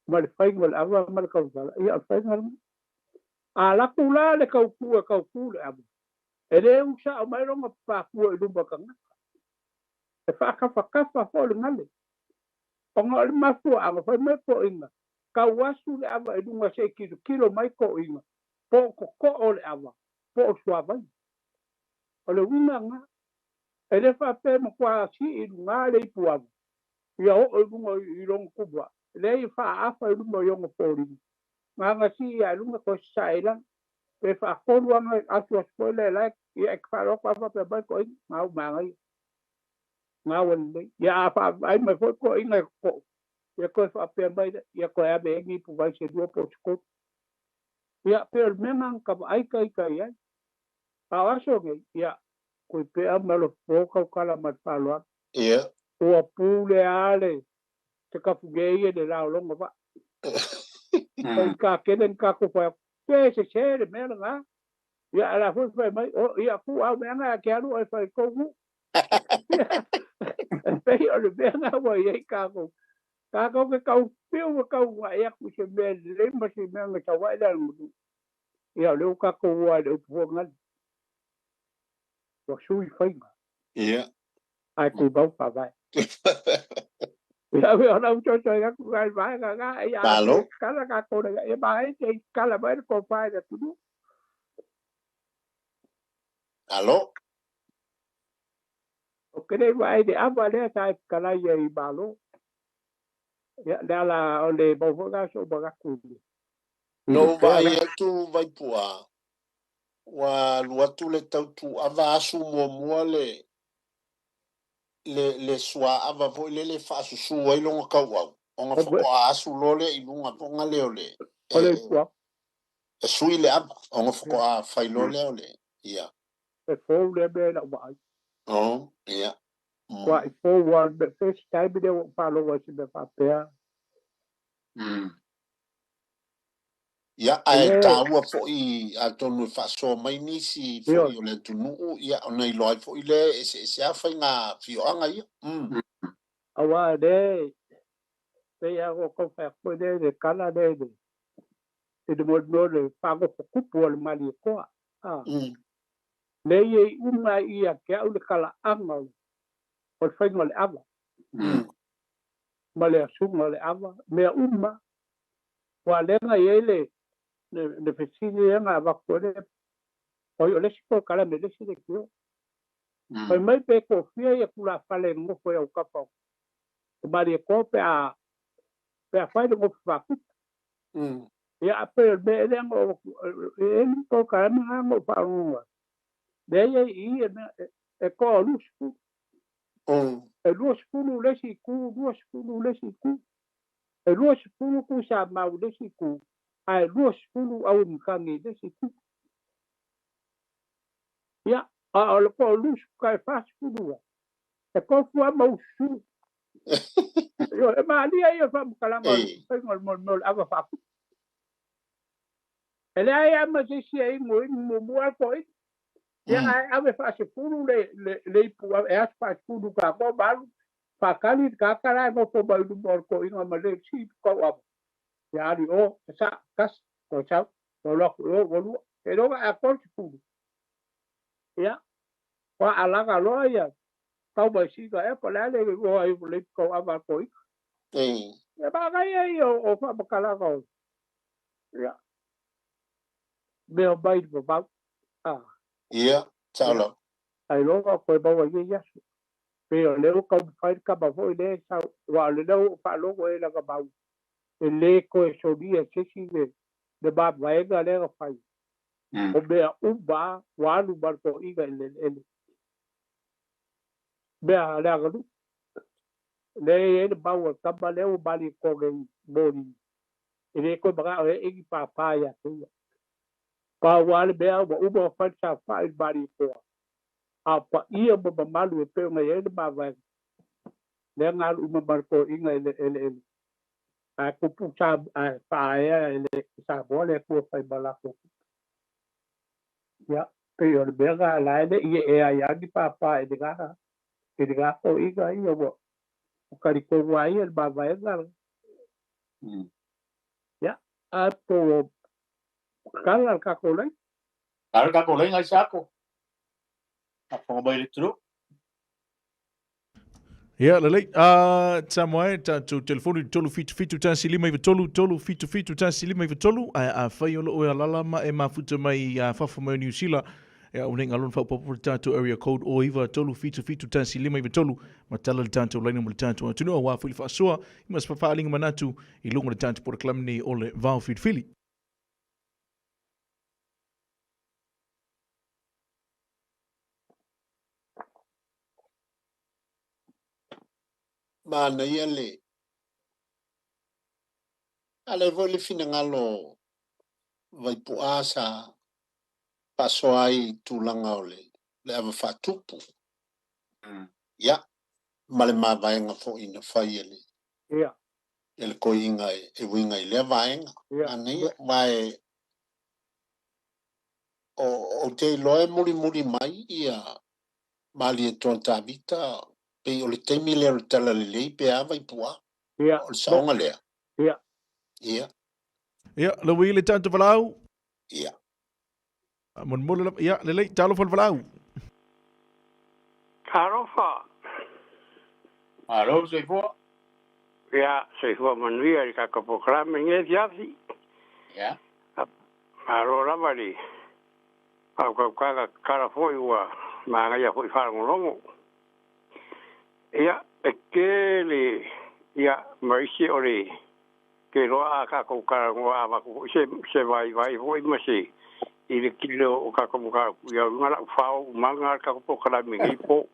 ma le faiga o le ava ma le tausala, ia o le faiga lena. A alu atu la le tautu e tautu le ava, e le usao mai lona papakua i luma o tagata. E faatafatafa foi le gale. Ona o le mafuaaga, fai mai toeaiina, tau asu le ava i luga se i tilotilo mai toeaiina, po o totoo le ava, po o suavai. O le uiga lena. E le faapea e matua sii i luga le ipu ava, ia oo i luga i lona tuva. Leai, e faaafa i luma i ona foliga. Na ona sii lava i luga toe sasae i lalo. Pe faatolu lava ona asuasu foi lea la e, ia e te faalogo lava faapea mai toeaiina, gau manaia, gau e lelei. Ia a faavaai mai foi toeaiina e totoo, ia toe faapea mai lea, ia toe ave ai ni ipuvai se lua po o se tolu. Ia pei o le mea lena na ta vaai ita i ai. A o aso nei, ia, koe pea ma alofa po tautala ma le faaaloalo. Ia. Ua pule lava le te kafuge ia i le laologa vaa. O i ka kele ni tatou fai atu, se sese le mea lena. Ia a la foi fai mai, o ia ku au mea na ke alu ai fai kou nuu. E pei o le mea lena ua i ai tatou. Tatou te tau fiu ma tau agai atu i se mea lelei ma se mea na sau ai le aganuu. Ia o lea ua tatou o lava i le upu foi gale. Ua sui faiga. Ia. Ae tumau faavae. Ia o lau fesoasoani atu lena i le vaega lena. Ia a Malo. toe tatala tatou ia manaia se i tatala mai le tofa i le atunuu. Malo. Ou te le i vaai i le ava lea sa e fetalai ai i Malo. Ia, le ala o le mau foi lena o sou manatu i le Na ou pea vaai lea. atu Vaipua, ua alu atu le tautuava asu muamua le le le suaava foi lele e faasusu ai lona tauau, ona faatoa asu loa lea i luga fogale o le O le e, ipua. e sui le ava, ona faatoa fai loa lea o le ia. E fou lea mea i lau vaai. Oh, ia. Ua i fou lava, le first time lea ua ou faalogo ai i se mea faapea. Ia, ae Le taua foi atonu e faasoa mai nisi foi o le atunuu, ia, ona iloa ai foi lea e eseese lava faiga afioaga ia. Aua le pei lava ona ou tau fai atu foi lea i le tala lea i le i le mea o le faagofotupu a le Malietoa. Lea e i uma ia te au le talaaga o le faiga o le ava ma le asuga o le ava, mea uma. Ua lea na i ai le le fesili lea na avatu ai le oi o le isi polokalame le isi leitio. Fai mai pe toafia ia tulafale e nonofo i autafa o Malietoa pe a fai le nofo faapito. Ia a pei o le mea lea na ou e i ai le polokalame lena na ou faalogologo atu. Lea e i i e mea e toa 20. E 20 le isi itu, 20 le isi itu. E 20 Tuisamau i le isi itu, ae 20 Auimatagi i le isi itu. Ia, a o le toa 20 tai 40 lea, e tofu lava ma ususu. Ioe, e malie ia o faamatalaga o le faiga o le mea o le ava faapito. E leai lava ma se isi e inu inu muamua lava toeaina. Ia ae ave faasefulu le ipu e asu faasefulu tatou ma alu faatali le tagata la e nofo mai luma o le toeaina ma le isi ipu tauava. Ia alu i o, sasaa, tasi, toe sau, toe alu atu i o, ua lua. Seiloga e atoa le 10. Ia, ua alaga loa ia tau mai sina ea po o le a le igoa ai o le ipu tauava a le toeaina. Ia manaia ia o faamatalaga o ia mea mai le vavau. Ia, sao lava. Ailoga o toe maua i nei aso. Pe o lea ua taumafai le tama foi lea e sau, aua o lena ua ou faalogo i ai lana mau, e lē toe solia e se isi le mavaega lea na fai. O mea uma lava ua alu ma le toeaiina i le eleele. Mea a le aganuu. Lea e i ai le mau a le tama lea ua malietoa nei moli, e le toe manao e ee ni pāpā ia te ia. Pau lava le mea ua uma ona fai le saofai i le Malietoa, a o paia ma mamalu e pei ona i ai le mavaega, lea na alu uma ma le toeaiina i le eleele. Ae tupu sa, ae faaea e le Samoa le Atua fai ma latou tupu. Ia, pei o le mea lena la e le i ee ai lava ni pāpā i lena toeaiina ia ua talitonu lava ia i le mavaega. Ia, ae po ua tatala le tatou laina. Tala le tatou laina i Sako. Faafofoga mai le atunuu. Ia, lelei. A, Samoa e, tatou telefoni i le 377 1593, 377 1593, ae afai o lo o e alala ma e mafuta mai a fafo mai o Niu Sila, e au nei galona faaopoopo le tatou area code o 9 377 1593, ma tala le tatou laina mo le tatou atunuu aua foi le faasoa i ma se faaaliga manatu i luga o le tatou polokalame nei o le Vao Filifili. Manaia le a lea foi le finagalo o Vaipu'a sa faasoa ai i tulaga o le le ava faatupu. Ia, ma le mavaega foi na fai e le Ia. e le toeaina e uiga i lea vaega. Ia. Manaia, aua e o ou te iloa e mulimuli mai ia Malietoa Tavita pei o le taimi lea o le Talalelei pe a Vaipu'a. Ia. O le saoga lea. Ia. Ia. Ia, le ui le tatou valaau. Ia. Molemole lava. Ia, lelei, talofa le valaau. Talofa. Malo le soifua. Ia, soifua manuia i le tatou polokalame i lenei afiafi. Ia. Malo lava le faautautaga tatala foi ua manaia foi faalogologo. Ia, e tele ia ma isi o le ke loa a tatou talanoa a avatu foi se vaivai foi ma se i le tele o tatou mataupu ia luga lau fao umaga le tatou polokalame i lenei po.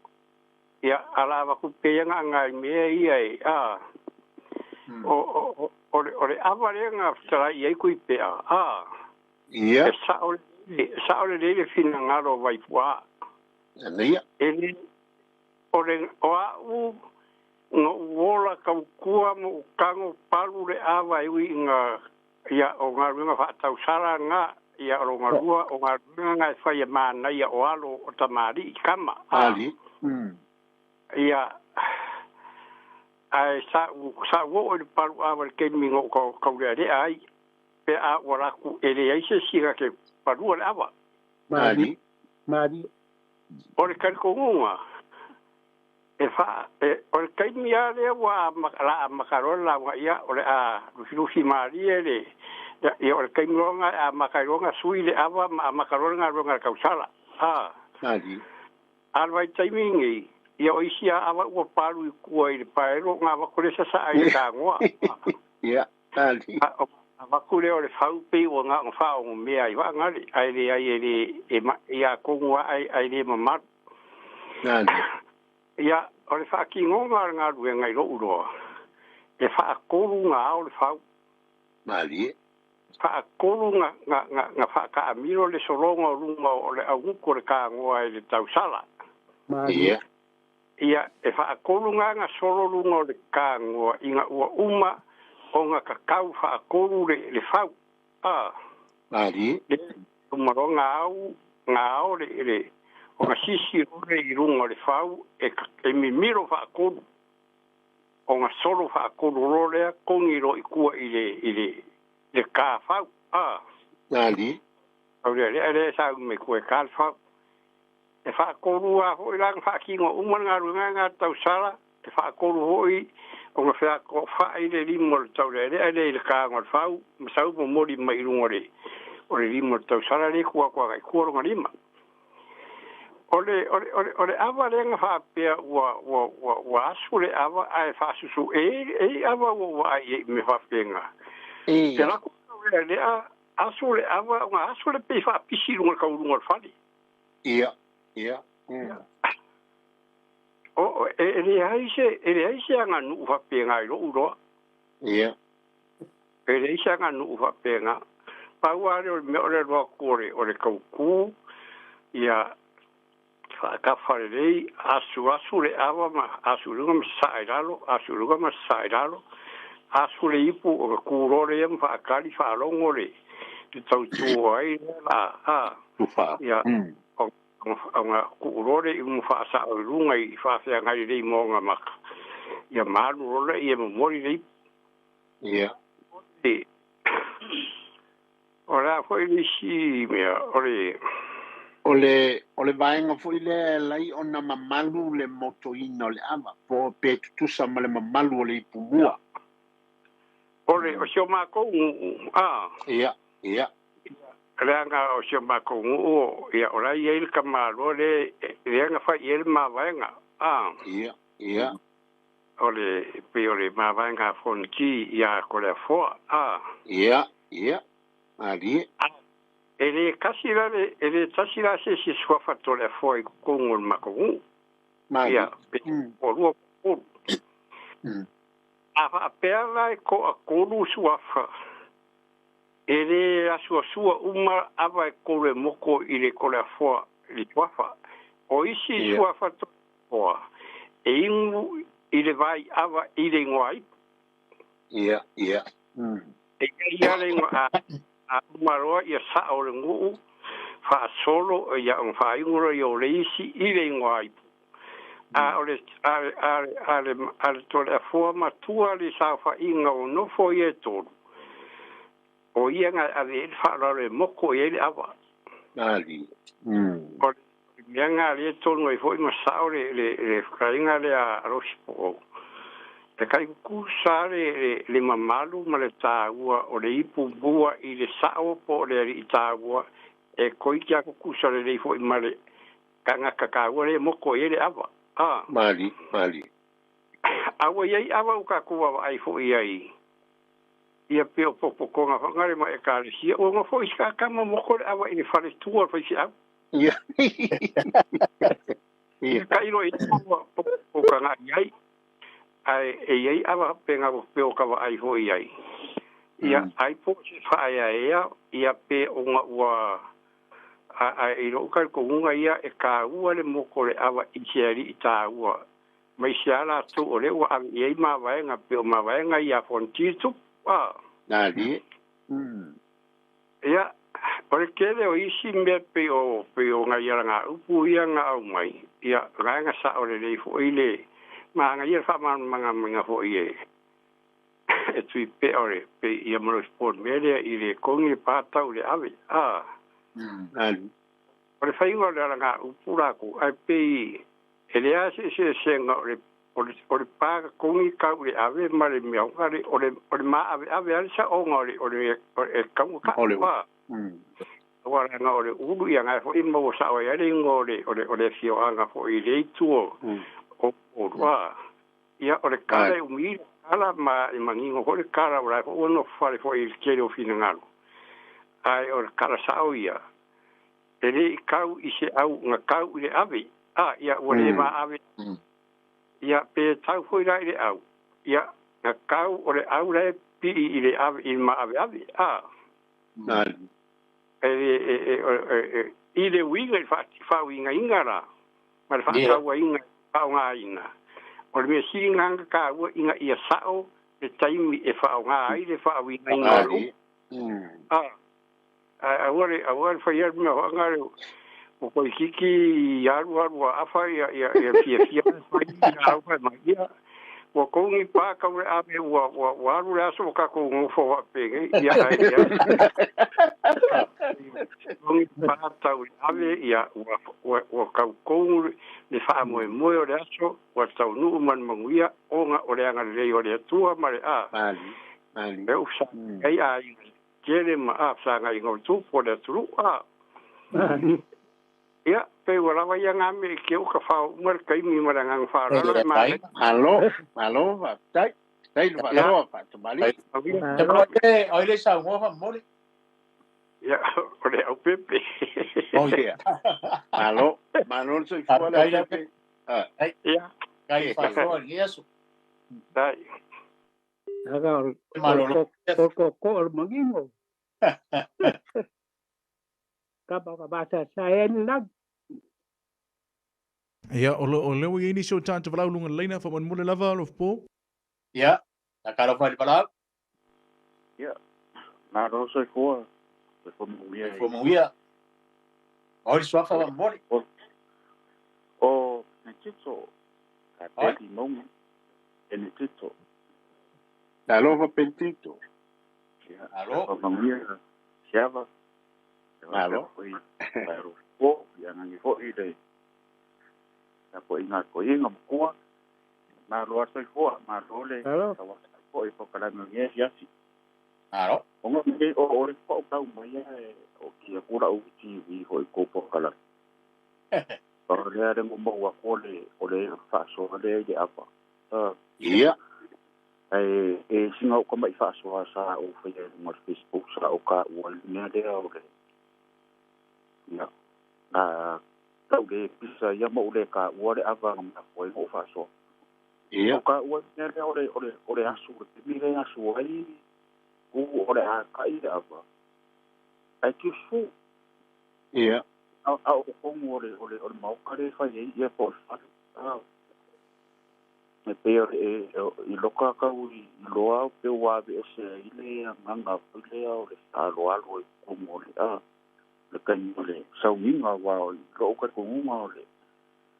Ia ala avatu pea ia nai mea ia e a o o le ava lea na fetalai i ai Tuipea a Ia. E sao sao lelei le finagalo o Vaipu'a. Ia. E le O le o a'u na ou ola tautua ma ou tago palu le ava e ui ina ia o galuega faatausala na ia o lona lua o galuega na e fai e manaia o alo o tamalii tama a Ali. Ia ae sa u sa u oo i le palu ava i le taimi na ou taulealea ai pe a ua laku e leai se isi na te palua le ava. Ali. Malie. O le talitonuga, e faa, e, o le taimi lava lea ua la amata loa le lauga ia, o le a lufilufi malie le, ia o le taimi loa lena e amata ai loa ona sui le ava ma amata loa le galuega a le tausala. A, Ali. a le vaitaimi lenei, ia o isi lava ava ua palu i tua i le paelo, ona avatu lea sasaa i le tagoa. Ia, Ali. A, o avatu lea o le fau pei ua na ona faaogomea ai vaagale, ae leai e le, e ma, ia atonu lava ae, ae le mamalu. Ali. Ia, o le faatinoga o le galuega i lou iloa, e faatolu na ao le fau. Malie. Faatolu na, na, na, na faataamilo le sologa o luga o le augutu o le tagoa i le tausala. Malie. Ia. Ia, e faatolu na na solo luga o le tagoa ina ua uma ona kakau faatolu le, le fau. A. Malie. Le uma loa na au, na ao le, le, ona sisi loa lea i luga o le fau e, e mimilo faatolu. Ona solo faatolu loa lea, togi loa i tua i le, i le, le ta fau. A. Ali. Taulealea lea sa umi mai tua e ta le fau. E faatolu lava foi la ona faatino uma le galuega lena a le tausala, e faatolu foi ona feakoofai le lima o le taulealea lea i le taga o le fau, ma sau momoli mai i luga o le lima o le tausala lea e tuu atu agai i tua lona lima. O le ava lea na faapea ua asu le ava ae faasusu e ava ua ai i me faapega. Te lako lea asu le ava ona asu le pei faapisi luga kauluga o le fale. Ia, ia. O e leai se aganuu faapega i lou iloa. Ia. E leai se aganuu faapega. Pau lava lea o le mea o le alu atu o le taukū, ia faatafa lelei, asu asu le ava ma asu i luga ma sasaa i lalo, asu i luga ma sasaa i lalo, asu le ipu ona tu loa lea ma faatali faalogo le tautu ai lea la a. Tufa. Ia, ona tuu loa le imu faasao i luga i faafeagai lelei ma ona maka. Ia malu loa lea ia momoli le ipu. Ia. O le a foi le isi mea o le... O le vaega foi lea e alai ona mamalu le motoina o le ava, po pe tutusa ma le mamalu o le ipumua. O le o si o makou nuu, a. Ia, ia. Leaga o si o makou nuu, ia o la e i ai le tamaloa lea lea na fai i ai le mavaega, a. Ia, ia. O le pei o le mavaega a Fonoti ia Toleafoa, a. Ia, ia. Malie. E le tasi la le e le tasi la se isi suafa Toleafoa i totonu o le matou nuu. Malie. Ia, pe toalua po toatolu. A faapea la e toatolu suafa, e le asuasua uma ava e tolu e moto i le Toleafoa i le suafa. O isi suafa Toleafoa e inu i le vai ava i le igoa ipu. Ia, ia. E i ai lava le igoa a uma loa ia sao o le nuu faasolo ia ona faaigu loa o le isi i le igoa ipu. A o le a le a le Toleafoa matua le saofaiga o nofo ia e tolu, o ia na ave ai le faaaloalo e moto i ai le ava. Malie. O le mea na lea tonu ai foi ma sao le fetalaiga lea a Losi po o e taitutusa le mamalu ma le taua o le ipu mua i le sao po o le alii taua e toeitiiti lava tutusa lelei foi ma le tagata taua lea e moto i ai le ava. A. Malie, malie. A ua i ai ava ua tatou vaavaai foi i ai ia pei o popotoga foi na le ma ekalesia ua nofo isi tama moto le ava i le faletua o le faifeau. Ia. Ia tailo i ua po tagai i ai. Ae e i ai ava faapena ua pei o ka vaai foi i ai. Ia ai po o se faaeaea ia pe ona ua ae i lou talitonuga ia e taua le moto o le ava i se alii taua mai se a latou o lea ua ave i ai mavaega pei o mavaega ia Fonoti le tupu. A. Malie. Ia, o le tele o isi mea pei o pei o nai alagaupu ia na aumai, ia vaega sao lelei foi le manaia le faamalamalamaina foi e tui pea o le pei ia ma le sport mea lea i le kogi le pa tau i le ave. A. Malie. O le faiga o le alagaupu latou, ae pei e leai se eseesega o le o le pa kogi tau i le ave ma le mea o le maaveave lava le saoga o le e taugata. O le A. Aua leaga o le ulu ia na foi maua sao ai le igoa o le afioaga foi i le itu o Upolu. A. Ia o le kala e umi le kala ma e manino foi le kala o la e foi ua nofo fale foi i le tele o finagalo. Ae o le kala sao ia, e le i kau i se au na kau i le ave. A, ia ua le maave. Ia pe tau foi la i le au. Ia na kau o le au la e pii i le ave i le maaveave. A. Malie. E le i le uiga i le faauigaina la ma le faatauaina i le faaaogaina, o le mea sili lena na taua ina ia sao le taimi e faaaoga ai le faauigaina o le upu. A, ae aua le aua le faia le mea foi lena ua toeitiiti alu alu a afa ia fiafia fai ia au fai mai, ia ua togi pa tau le ave ua alu le aso ua tatou nofo faapenei, ia ae leai. Togi pa tau le ave, ia ua tautogu le faamoemoe o le aso, ua taunuu ma le manuia ona o le agalelei o le Atua ma le a. Malie, malie. E fesagai ai aiga tele ma a fesagai o tupu o le atunuu a. Malie. Ia, pe ua lava ia ga mea i ke uka fao uma le taimi ma le agaga faaaloalo e Faafetai. manaia. Malo, malo, faafetai. Faafetai le Ia, faasoa faatamalii. auia. Malo. Oi le saunoa faamolemole. Ia, o le aupepe. Oi. Ia, malo, malo le soifua le Faafetai lau aupepe. Ah. Faafetai. Ia, Kai faasoa i lenei aso. tai. Aga o le Malolo. o le tootoo o le manino. Kapa ka masasae ai le lagi. Ia, o lea ua i ai nisi o tagata valaau i luga o le laina, faamolemole lava Alofapo. Ia, tatalo i le valaau. Ia, malo soifua, soifua manuia Soifua i manuia. O le suafa faamolemole. o o Benedito, ka Oi. peli mauga, Benedito. Talofa Pentito. Ia, Malo. soifua manuia, siava, ia faapea Malo. foi Alofapo, ia agagi foi le tapuaiga a toeaina matua. Malo lava soifua, malo le Malo. tauatai foi polokalame o lenei afiafi. Malo. Ona nei o le faatau mai e o kia kula u TV foi ko polokalame. O lea le maua atu o le faasoa lea i le ava. Ia. Ae e sina o kama'i faasoa sa ou faia i luga o le Facebook sa o taua i le mea lea o le ia a tau le pisa ia ma ou le taua le ava na mafua ai ona ou faasoa. Ia. O taua i le mea lea o le asu le taimi lea e asu ai ku o le akai le ava. Ae tiusu Ia. a o totonu o le maoka lea e fai ai ia po o le fale. E pei o le i loka kau i loa pe ua aveese ai le agaga foi lea o le faaaloalo i totonu o le a le taimi o le sauniga aua o i lou talitonuga o le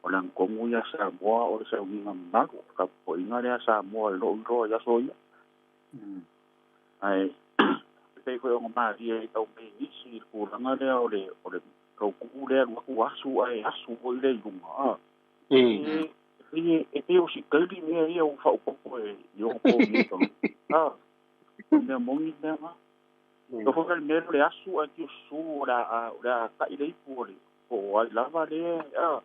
o le agatonu ia Samoa o le sauniga mamalu o le tapuaiga lea a Samoa i lou iloa i aso ia. Ae pei foi ona malie ai tau mai nisi i le tulaga lea o le o le tautuu lea alu atu asu ae asu foi le i luga a. E e pei o sikaili mea ia ua faaopoopo e i ona po nei a o mea moni mea na. O foi le mea lea o le asu ae tiususu o le a o le a ta'i le ipu o le po o ai lava lea a.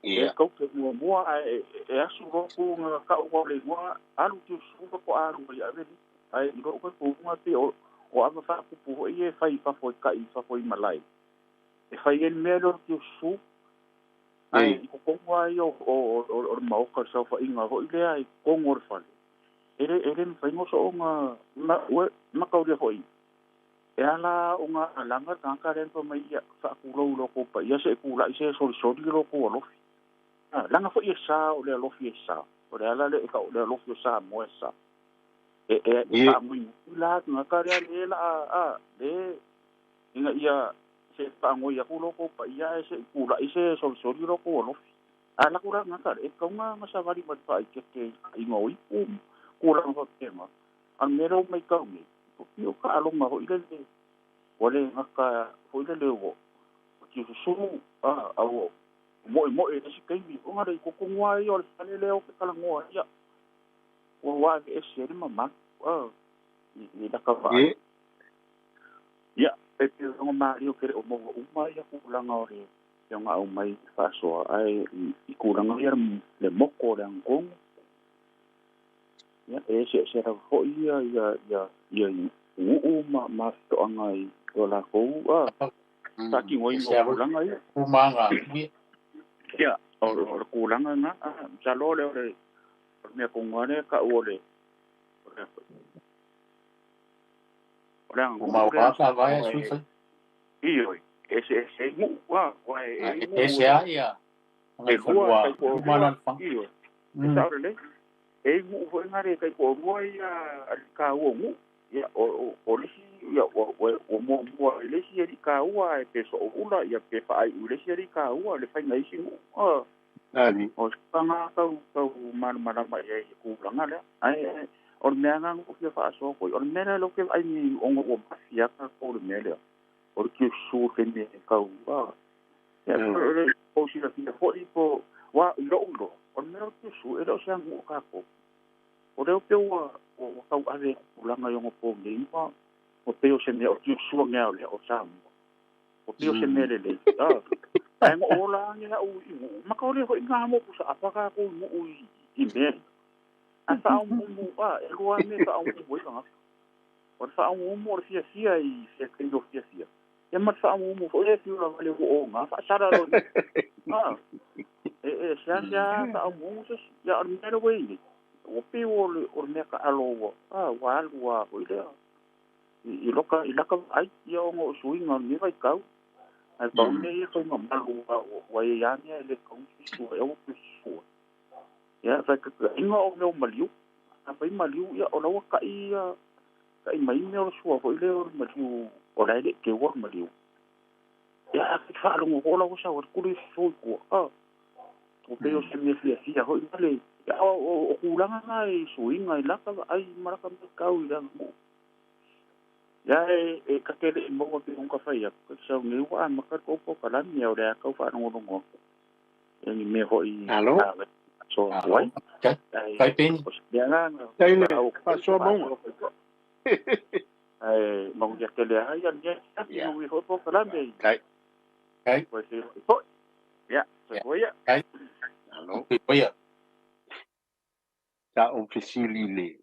E Ia. kau te muamua ae e asu loa ku na ka'u o le igoa alu tiususu faatoa alu ai ave le ae i lou talitonuga pei o o ava faapupu foi ia e fai i fafo i ta'i i fafo i malae. E fai ai le mea lea o le tiususu ae i totonu lava ia o o le maoka o le saofaiga foi lea i totonu o le fale. E le mafai ona soona ma ua mataulia foi. E ala ona alaga le tagata lea na fai mai ia faatulou i lo tou paia se'i tula'i se solisoli lo tou alofi. Laga foi e sa o le alofi e sa. O le ala lea e ta'u o le alofi o Samoa e sa. E e e Ia. faamuimui la tagata lea le la a le ina ia se faagoi atu lo tou paia ae se'i tula'i se solisoli lo tou alofi. A laku la tagata e tatau ona savali ma le faaikete i ta'iga o ipu ma tulaga faapena. A o le mea lea ua maitau nei, o taaloga foi lele ua le gata foi lele ua tiususu a a ua mo'emo'e i le isi taimi ona le i totonu lava ia o le fale lea ou te talanoa ai ia ua ua aveese ai le mamalu a i lata vaai. Ia. Ia, e pei ona malie ou te le o maua uma ia tulaga o le e ona aumai faasoa ae i tulaga ia le moko o le agatonu. Ia, e eseese lava foi ia ia ia ia nu'u ma feto'aga i o lakou a faatinoina o tulaga ia. Umaga. Ia, o le tulaga lena, masalo lea o le mea tonu lava lea e ta'u o le o le o le aganuu lea a Uma ka vai Samoa sui e fai. ioe, e eseese ai nu'u a aua e i ai E nu'u se e ai ia. e Ngai lua fanua. taitoalua Uma la fa. ioe, e sa'o lelei. E i nu'u foi na le taitoalua ia alii-taua o nu'u. Ia o le isi ia ua ua muamua i le isi alii-taua ae pe so'oula ia pe faai'u i le isi alii-taua le faiga i isi nu'u a. Ali. O se aga tau tau malamalama i ai i le tulaga lea. Ae o le mea lena na ou fia faasoa foi. O le mea lea lea ou te vaai nei ona ua mafi lava tatou i le mea lea. O le tiususu i le taimi e tau a. Ia o le ou silafia foi po aua i lo'u iloa, o le mea o le tiususu e le o se aganuu a tatou. O lea pei ua ua tauave i tulaga i ona po nei ma ua pei o se mea o le tiususu ane lava o lea o Samoa. Ua pei o se mea lelei. Ae na ou ola ane au i Nuu, ma ka ole hoʻi nā moku sa apa kākou i Nuu i mea ia. Ae faaumuumu, a, ʻelua lava mea e faaumuumu ai tagata. O le faaumuumu o le fiafia i fia taimi o fiafia, ia ma le faaumuumu foi lea e fiu lava le ua oga faasala loa i a, e seasea faaumuumu se isi. Ia, o le mea lea ua i ai nei, ua pei o le mea taalo ua, a, ua alu lava foi lea i loka, i laka vaai, ia ona o suiga o lenei vaitau. Ae pau mea ia fai mamalu ua i ai lava mea e le tatau ona susua ai, aua toe susua. Ia, faataitaiga o mea o maliu. A fai maliu, ia o la ua ta'i ia, ta'i mai mea o le sua foi lea o le maliu, o la e le i teua le maliu. Ia, a te faalogo o la ua sau ai le tuli fou i tua. A, ua pei o se mea fiafia foi na le, ia, o tulaga na i suiga i laka vaai ma laka matau i le aganuu. Ia e ta te le i maua pe ona fai atu, ka te sau nei ua amata le tou polokalame, o lea tau faalogologo atu ia ni mea foi Alo. faasoa atu ai. Kai peni. O se mea la na Kai le faasoa mauga. Ae manuia tele lava ia lenei afiafi, manuia foi polokalame. Kai. Kai. Toe feiloai foi. Ia, soifua ia. Kai. Alo. Soifua ia. Sa ou fesili i le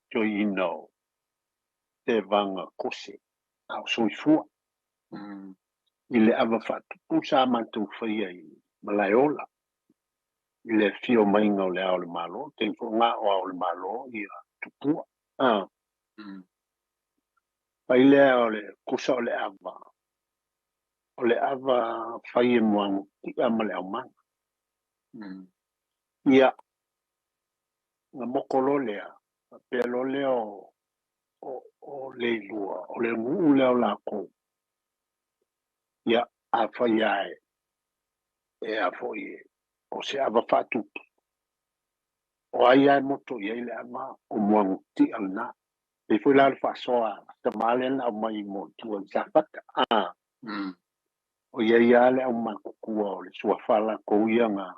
toeaina o Tevaga Kose, a o soifua, i le ava faatupu sa matou faia i Malaeola, i le afio maiga o Le Ao o le Malo, taimi foi na o Ao o le Malo ia Tupua. Fai lea o le kosa o le ava, o le ava fai e Muagututia ma le Aumaga. Ia, na moko loa lea, faapea loa lea o o Leilua, o le nuu lea o lakou. Ia, afai lava e a foi o se ava faatupu, o ai lava e moto i ai le ava, o Muagututia lena. Pei foi la o le faasoa a tama lea na aumai mo tua i Safata. A, o i ai lava le aumatutua o le suafa lakou ia na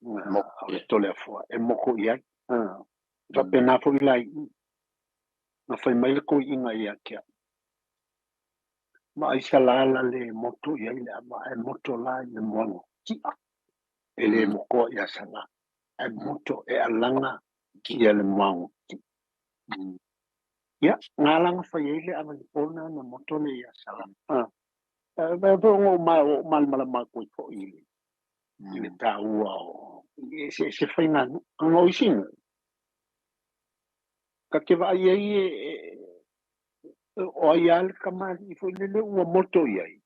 o le Toleafoa e moko i ai. Faapena foi la i i. Na fai mai le toeaina ia te au, ma ai Salā la le moto i ai le ava, ae moto la i le moana ti'a, e le mokoa ia Salā, ae moto e alaga ia le moana ti'a. Ia, na alaga fai ai le ava i le po lena na moto lea ia Salā. Ae foi ona ou malamalama atu ai foi i le taua o eseese faiganuu. Ona o isi nuu, ta te vaai ai o ai lava le kamali'i foi lele ua moto i ai,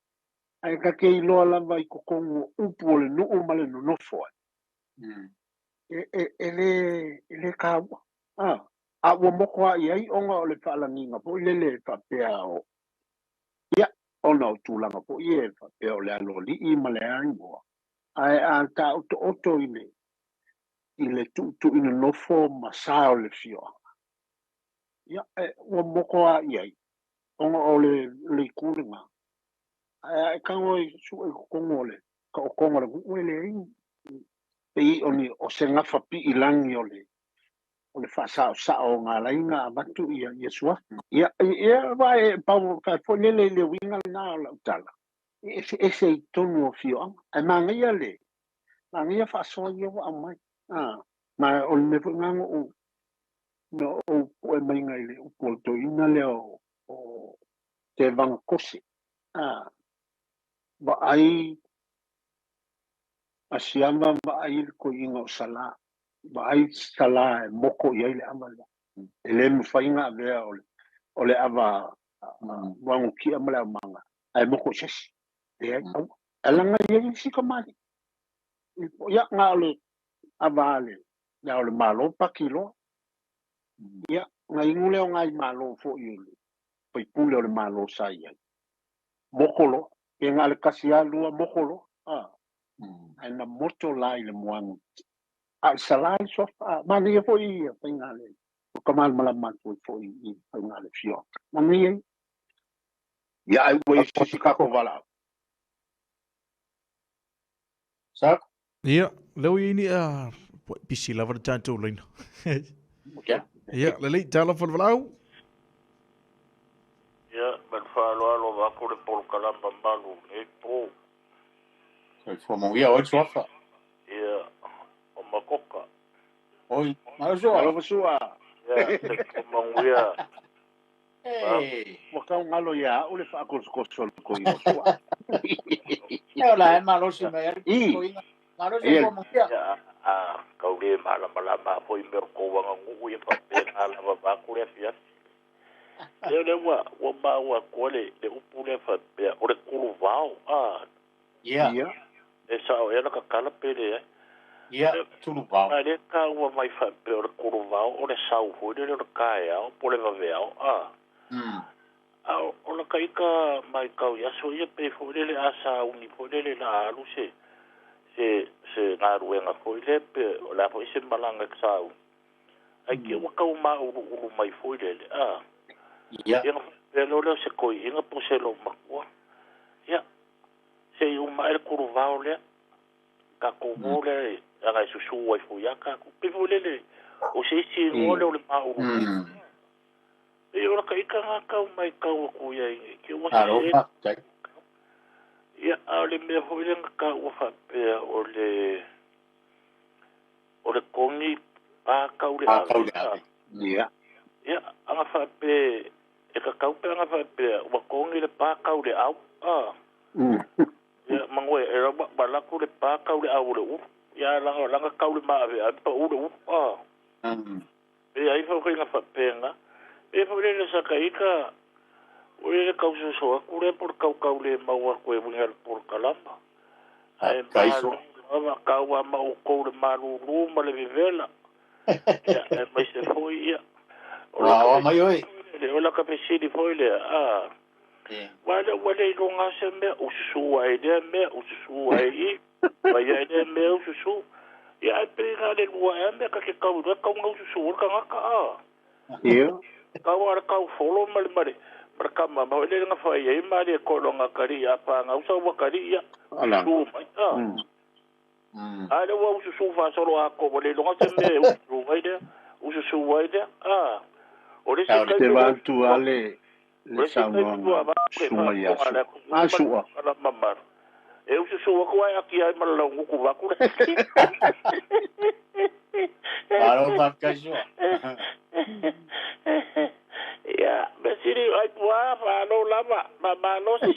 ae ta te iloa lava i totonu o upu o le nuu ma le nonofo ai, e le taua. A ua moto lava i ai ona o le faalagiga foi lele e faapea o, ia, ona o tulaga foi ia e faapea o le aloalii ma le a igoa, ae a taotooto i le i le tuutu'i nonofo ma sa o le afioaga, ia, ua moto lava i ai, ona o le itu lena. Ae a e tago e sue i totonu o le taotoga o le nuu, e leai, pei o ni, o se gafa piilagi o le o le faasaosao o na ala ai ona avatu ia suafa. Ia, ia, aua e pau foi lele i le uiga lena o lau tala, e eseese i totonu o afioaga. Ae manaia le manaia faasoa ia ua aumai. Ma o le mea foi lena na ou na ou pue maiga i le upu o le toeaina lea o Tevaga Kose. Vaai Asiava, vaai le toeaina o Salā, vaai Salā e moko i ai le ava lea. E le mafai ona avea o le ava Muagututia ma le aumaga ae moko i se isi. Leai, aua. Ae leaga e i ai isi kamali'i. Ia, na o le ava a le Ao o le Malo paki loa. Ia, na inu lea o nai Malo foi o le faipule o le Malo sa i ai, moko loa. Pe na o le tasi lava lua moko loa. Ae na moto la i le moana. A o le Salā le suafa. A, manaia foi ia faiga a le, o ka malamalama atu ai foi i faiga a le afioaga. Manaia ia. Ia, ai ua i ai se isi tatou valaau. Sa? Ia, lea ua i ai ni, pisi lava le tatou laina. Ia. Ia, lelei, talofa le valaau. Ia, Fa'aloalo avatu le polokalama malu nei po. Soifua manuia oe Suafa. Ia, o Makoka. Oi, malo Sua. Alofa Sua. Ia, soifua manuia. Ei. Ua taugalo iā a'u le fa'akosokoso o le koiga o Sua. E ola e malosi mai ai I. koiga. Malosi Ia. soifua manuia. Ia, a kaulē malamalama fo'i mea o kou aganu'u ia fa'apena lava vaku le afiafi. Lea lea ua ua maua atua le le upu lea fa'apea o le kuluvao a. Ia. Ia. E sa'o ea la kakala pe leai. Ia, tuluvao. A lea taua mai fa'apea o le kuluvao o le sau foi lele o le taeao po o le vaveao a. A o la ika mai kau i aso ia pe foi lele a sauni foi lele la alu se se se galuega foi le pe o le a foi se malaga e sauni. Ai ke ua kau ma'ulu'ulu mai foi lele a. Ia. Ia na faapea loa lea o se koi'iga po o se lou matua. Ia, se'i uma ae le kuluvao lea. Tatou o lea e aga e susū ai foi iā tatou. Pei foi lele o se isi igoa lea o le ma'ulu'ulu. Pei o laka ika gā kau mai kau atu iai nei ke ua Malo sesē. faafetai. Ia, a o le mea foi lea na taua fa'apea o le o le kogi pa kau le Pa kau ave. le ave. Ia. Ia, aga fa'apea e kakau pe aga fa'apea ua kogi le pa kau le au a. Ia, magoe e lava malaku le pa kau le au o le ulu. Ia laga laga kau le ma'ave'ave pa'u le ulu a. E ai fa'afaiga fa'apena. E foi lele sa ka ika o le kausoso atu lea po o le kaukau lē mau atu e uiga i le polokalama. Ae Faafetai malo Sua. lava tau a ma outou le malūlū ma le vevela. Ia, aemaise foi ia. O Ua laka aoa mai oe. fesili o laka fesili foi lea a. Ua lea ua le iloga se mea ususū ai lea mea ususū ai i. Mai ai lea mea ususū. Ia ae pei na le lua ea mea ka ke kau iloa e tau gaususū ai le tagata a. Ia. Kau a le kau folo ma le ma le ma le kama ma le nga fai ai ma le kolo nga kali a pa nga usa ua kali ia Ala. su mai a. A le ua usu su fa solo a ko le longa se me usu ai le usu su ai le a. O le se Tau kai Te le vaatu a le o le le se kai tua saunoaga va ke suga fa iā ko Sua. ala A Sua. ala mamalu. E usu su ko ai aki ai ma la nguku va ku le. Malo faafetai Sua. Ia, mesiri ai pua fa'alo lava ma malosi.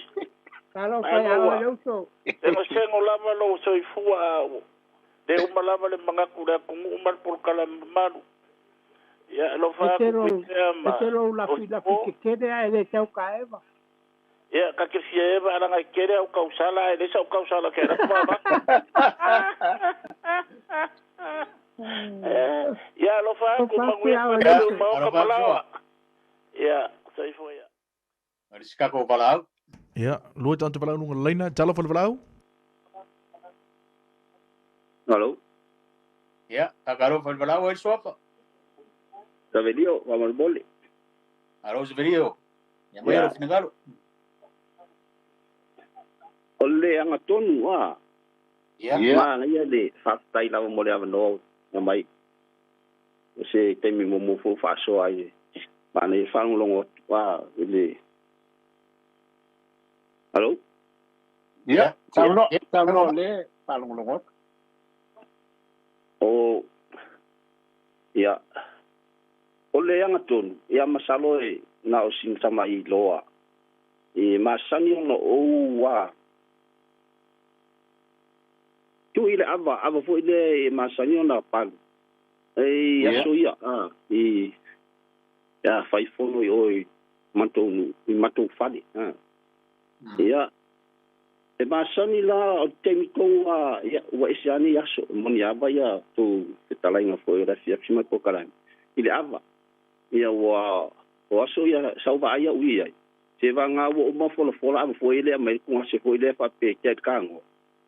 Talofa iā Malo oe ua. le uso. Sego sego lava lou soifua a le uma lava le magatu le atunu'u ma le polokalame mamalu. Ia, alofa E te atu lou pea e ma te lou lafilafi o tetele ae lē tau kaeva. Ia, ka ke fia eva alaga i kele au kausala ae le sa'u kausala ke ala kumavatu. Ia, alofa O atu faapea manuia oe le Ia, paia uso. uma o alofa ka atu Sua. malaoa. Ia, soifua ia. O le isi tatou valaau. Ia, lua tagata valaau luga o le laina, talofa le valaau. Alo, Ia, takalofa le valaau ai le Suafa. Savelio, faamolemole. Alo Severio. Ia mai Ia, lou finagalo. o le agatonu a. Ia. Ia. Manaia le faafetai lava mo le avanoa na mai. O se taimi muamua foi faasoa ai. Manaia faalogologo atu a i le. Alo? Ia. Ia. Saunoa Ia. saunoa le faalogologo atu. O ia o le agatonu ia masalo e na o sina tama'i loa. E masani ona ou a. Tuu i le ava, ava foi lea e masani ona palu. E Ia. aso ia a i ia fai fono i oe matou nu i matou fale a. Ia e masani la o te taimi tou a ia ua ese ane i aso moni ava ia tou fetalaiga foi o le afiafi ma polokalame i le ava. Ia ua o aso ia sau vaai a'u i ai. Se vaga ua uma folafola ava foi lea mai le tugase foi lea faapea i le kagoa.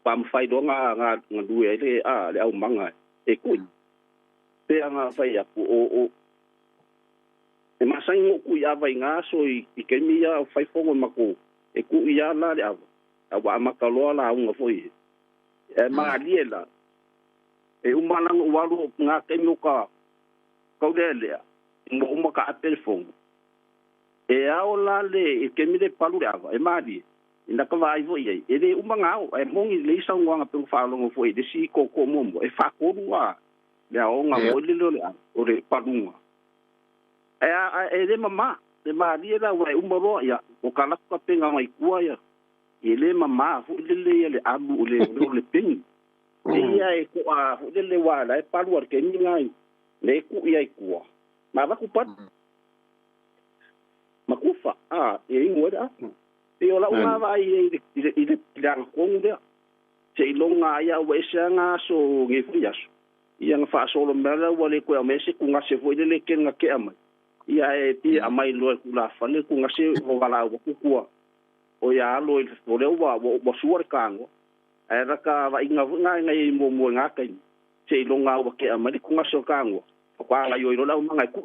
Paamafai loa ga ga galue ai le a le aumaga e ku'i. Pe aga fai atu o o e masani go'u ku'i ava i gā aso i i kaimi ia o fai fogo makou e ku'i a la le ava. A ua amata loa lauga foi e malie la. E uma laga ou alu gā taimi o ka kaulea lea. Ua uma ka'ape le fogo. E ao la le e kemi le palu le ava e malie ina ka vai foi ai e le uma ngao e mongi le isa ngoanga pe whaalongo foi le si koko momo e whakolu a le aonga mo le le o le palunga e a e le mama le malie la wa uma roa ia o kala ka penga mai kua ia e le mama foi le le le alu le le pengi ia e ko a foi le wa la e palu ar kemi ngai le ku ia i kua ma va ku pat makufa a e ingo da e ola uma vai i le i le le kongu le se ilonga ia o ese nga so nge fu yaso ia nga fa solo mela wa le ko me se ku nga se foi le ke nga ke ama ia e pi amai lo ku la fa le ku nga se o wala o ku ku o ya lo il o le wa o suar kango e ra ka va inga nga nga i mo mo nga kai se ilonga o ke ama le ku nga so kango o kwa la yo ilo la uma ku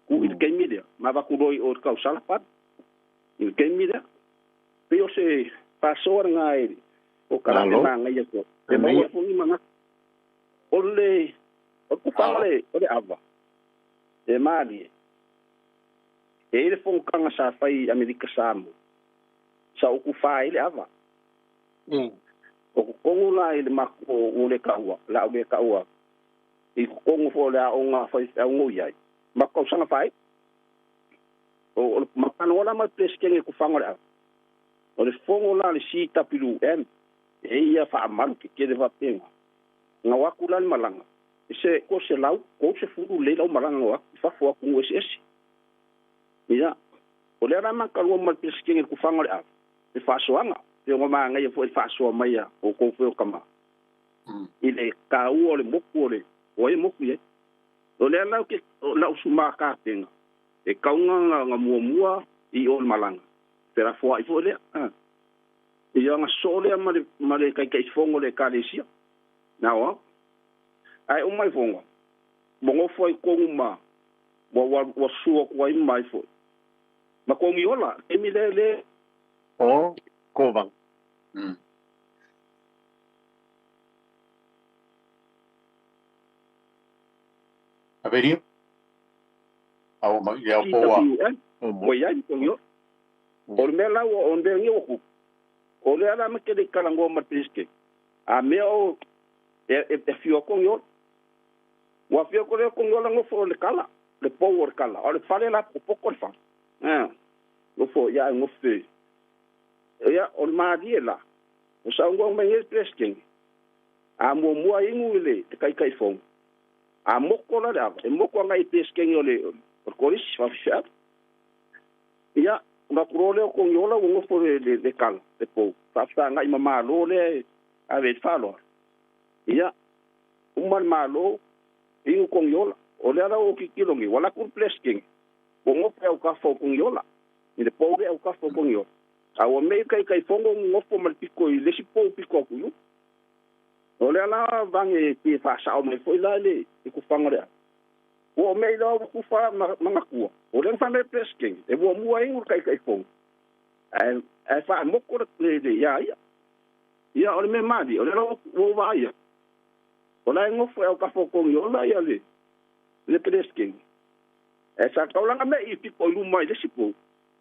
ku il ke mi le ma va ku roi o ka sala pat il ke mi le pe o se paso nga e o kala nga nga ia ko e mo fo ni manga o le o ku fa le o le ava e mali e le fo kanga sa fai Amerika Samoa sa o ku fa ile ava o ku kongu la ile mako o le kaua la o le kaua i ku kongu fo le aonga fai au iai mako sanga fai o mapano wala ma preskenge ku fanga le o le fongo la le sita pilu em e ia fa amalu ke ke le va penga nga waku la malanga se ko se lau ko se furu le lau malanga wa fa fo ku ss ia o le rama ka lo ma preskenge ku fanga le e fa soanga e ngoma nga ia fo e fa soa mai ia o ko fo kama ile ka u o le moku o le o e moku ye o le lau ke lau suma ka penga e kaunga nga mua i o malanga pera fo ai fo le ia nga so le male kai kai fongo le kalesia na o ai o mai fongo bongo fo i kongu ma wa wa suo ko ai mai fo ma kongi ola e mi le le o ko va Averio au ma ia po wa o ia ni kongi o le mea o onde ngi o ku o le ala ma ke le kalango ma priske a me o e fio kongi o wa fio ko le kongi o la ngofo le kala le power kala o le fale la poko le fa lo fo ia ngofe ia o le ma la o sa ngo ma ye priske a mo mo ingu le te kai kai fo a moko la la e moko ngai priske o le o koris fa fa ia nga kurole ko ngiola wo ngofo le kala le po fa fa ngai mamalo le a ve falo ia umal malo ingu ko ngiola o le ala o kikilo ngi wala ku plesking wo ngofo au ka fo ko ngiola ni le po le au ka fo ko ngiola a o me kai kai fongo ngofo mal piko i le si po piko ku yu o le ala vange ti fa sa o me fo ila le ku fanga le o me ila ku fa manga kua o le fa me plesking e wo mua ingu kai kai fongo e fa moko le ia ia ia o le me mali o le lo wo va ia o la ngofo au ka fo ko ngiola ia le le plesking e sa kaulanga me i piko i luma i le sipo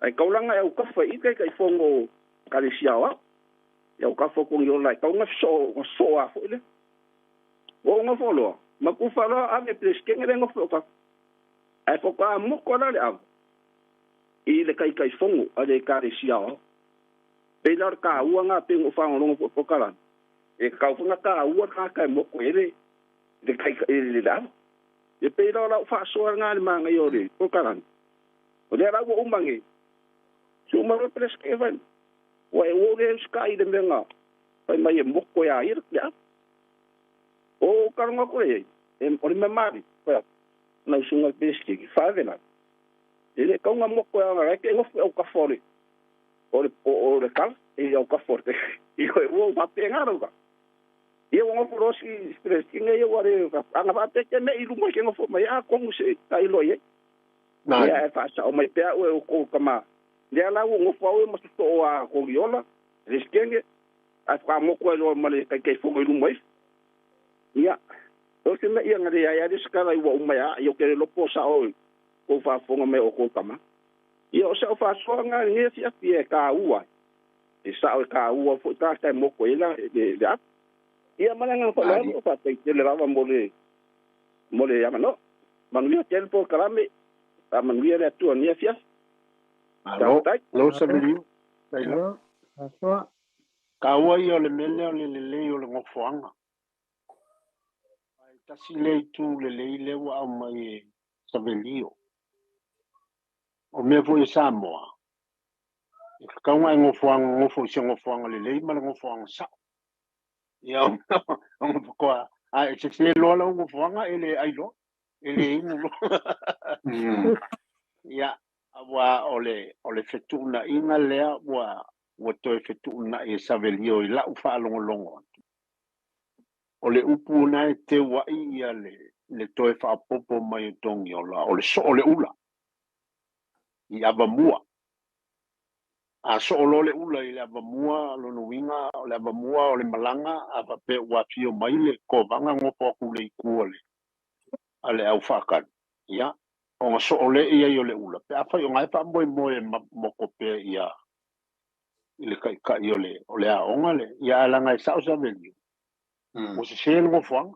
ai kaulanga au ka fa i kai kai fongo kalesia wa ia o ka fo ko ngiola kaunga so so a fo le wo ngofo lo ma ku fa lo a me plesking le ngofo ka ai fo ka moko la le au i le kai kai fongo a le kalesia wa pe la ka ua nga pe ngo fa ngo fo kala e ka fu nga ka ua ka kai moko ele le kai le la e pe la la fa so nga le manga yo le ko kala o le ra wo umange su ma preske van wa e wo le sky le menga pai mai e moko ya ir ya o ka ngo ko e o le mari pa na su nga preske fa vela ele ka nga moko ya nga ke ngo o ka fore o le kal e o ka forte e o va pegar o e o ngo rosi preske ngai o re ka anga va te ke me ilu mo ke ngo fo mai a kongu se ka ilo ye na ia e fa sa o mai pe o ko kama le ala o ngo fo o ma so a ko giola reskenge a fa mo ko lo ma le kai kai fo ilu mai ia o se me ia ngai ia ia skala i wa uma ia yo ke lo po sa o ko fa fo me o ko kama Ia o sa'u faasoaga lenei afiafi e tāua e sa'o e tāua fo'i tagata e moko ai le ava. Ia ma le agaga faaaloalo faafetai tele lava mo le mo le avanoa. Manuia tele polokalame, faamanuia le Atua i lenei afiafi. Malo, lo Savelio. Taila. Taua ia o le mea lea o le lelei o le nofoaga. Ae tasi lea itu lelei lea ua aumai e Savelio. O mea foi e Samoa, e tatau ona e nofoaga, nofo i se nofoaga lelei ma le nofoaga sao. Ia ona faatoa, a e sese loa lau nofoaga e le ai loa, e le inu loa. Ia, aua o le fetuunaiga lea ua toe fetuunai e Savelio i lau faalogologo atu. O le upu na e teu ai ia le toe faapopo mai o Togiola, o le soo le ula i avamua. A soo loa le ula i le avamua, lona uiga o le avamua o le malaga, a faapea ua afio mai le kovaga nofo atu le itu a le au faatali, ia, ona soo le i ai o le ula, pe afai o ngai faamoemoe moko pea ia i le taitai o le aoga le, ia alaga e sao Savelio, ua sese le nofoaga.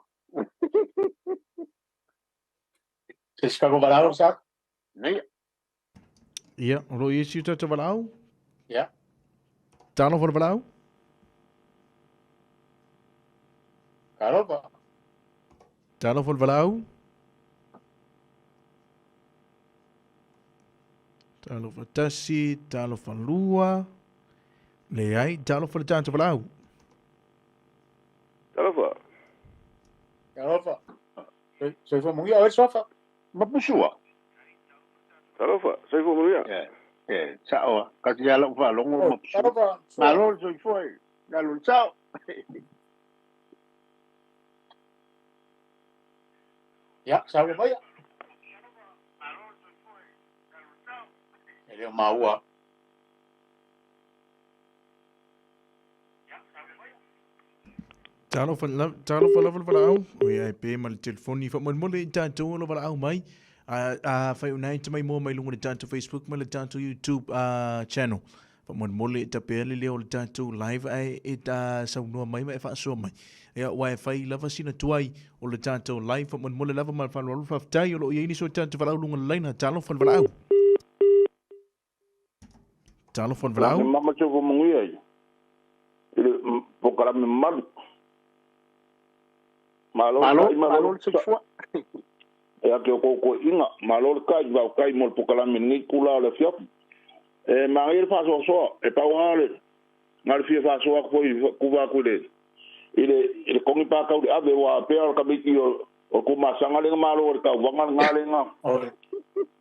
Se se ka valaau sa? Nei. Ia, o lo i isi o tātou valaau? Ia. Talofa le valaau? Talofa. Talofa le valaau? Talofa tasi, talofa lua. Leai, talofa le tātou valaau. Talofa. Talofa. Soifua manuia, oe Sofa. Mapusua. Talofa, soifua manuia. E, sao, kasi ala u faalogo mapusua. Talofa. Malo le soifua e, lalo le sao. Ia, sau le maia. E leo maua. Talofa talofa lava le valaau. O ia e pe ma le telefoni. Faamolemole i tatou o lo valaau mai. A fai o nai te mai mua mai luga le tatou Facebook ma le tatou YouTube channel. Faamolemole e tapea le leo o le tatou live ae e ta saunoa mai ma e faasoa mai. Ia ua e fai lava sina tuai o le tatou live. Faamolemole lava ma le faaaloalo faafetai o lo o i ai nisi o tatou valaau luga le laina. Talofa le valaau. Talofa le valaau. Mama soifua manuia i le polokalame mamalu. Malo Malo, malo le soifua. E ake o kou koeʻiga, malo le kai, vaokai mo le polokalame i lenei itula o le afiafi. E manaia le faasoasoa, e pau lava le na le fia faasoa atu foi kuva atu i le i le i le togi pa tau le ave ua pea o le tamaiti o o Tuamasaga lea na malo ai le tauvaga lena lea na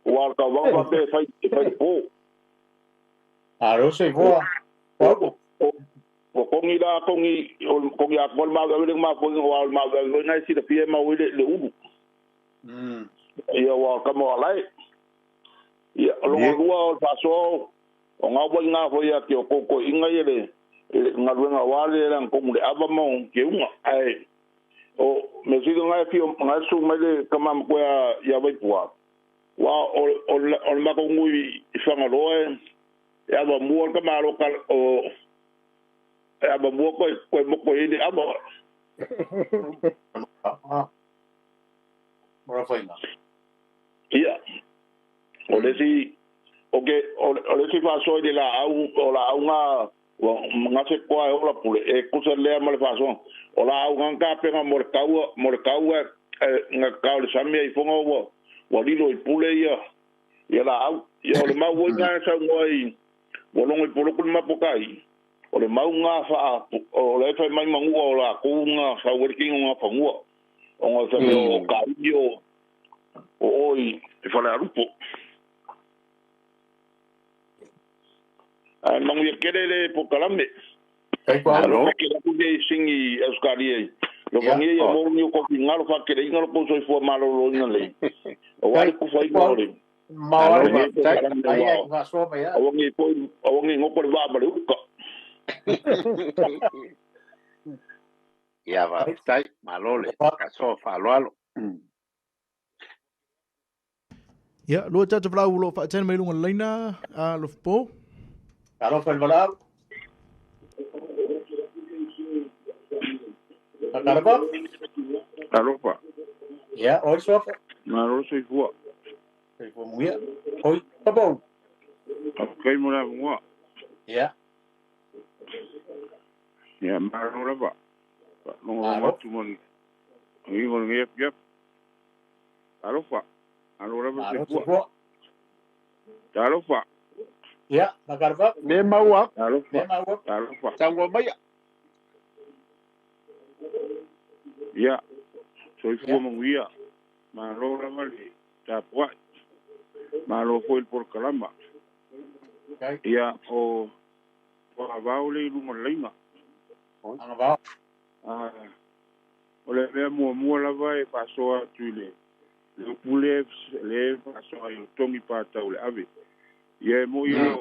ua o le tauvaga faapea e fai e fai le po. Malo soifua. Ua togi la togi o le togi atoa le maveave lea na mafua aua o le maveave foi lena e silafia e mau ai le ulu. Ia ua o le tama o Alae. Ia o lona lua o le faasoa o ngā wai ngā foi a te o koutou inga ia le galuega aua le le tonu le ava ma o ke unga. Ae o me sili ngai fio ngai su mai le tama matua ia Vaipua. Ua o o le matou nui i Fagaloa e e ava mua le tamalo ka o e ava mua koe koe moko i le ava. Mora whainga. Ia, o le isi, o ke, o le isi faasoa i le laau, o laau ngā, ua gase koa e ola pule, e kusa lea ma le faasoa. O laau ngā tapena mo le taua, mo le taua e, nga kao le sami ai fonga ua, ua lilo i pule ia, ia laau. Ia o le mau oi ngā e saunoa i, ua logo i poloku le mapokai, o le mau ngā whaa, o le whai mai mangua o lākou ngā sau e le kingo ngā whangua. O ngā whai o ka uri o, o oi i whare arupo. Ai manguia kere le polokalame. Kai kua Malo. Kere aku nei singi Australia i. Lo fangia ia mo ni o kofi ngalo fa kere inga lo ko soifua malōlōina lei. O wale ku whai ngā ore. Malo, ai ai ku whasoa mai a. Awangi poi, awangi ngoko le vaa ma le uka. Ia faafetai, malo le faasoa faaaloalo. Ia, lua tatou valaau o lo o faatena mai luga o le laina, a Alofapo. Alofa i le valaau. Fakalapa. Alofa. Ia, oi suafa. Malo soifua. Soifua muia. Oi, papou. Faafetai mo le avanoa. Ia. Ia, malo lava. Faalogologo atu ma le igo o lenei afiafi. Alofa. Malo lava soifua. Talofa. Ia, Fakalapa. Me maua. Talofa. Me maua. Talofa. Saunoa maia. Ia, soifua manuia. Malo lava le tapuai. Malo foi le polokalama. Ia, o Agavao le i luga o le laina. Agavao. O le mea muamua lava e faasoa atu i le upu lea e faasoa ai o le togi patau le ave. Ia e moi le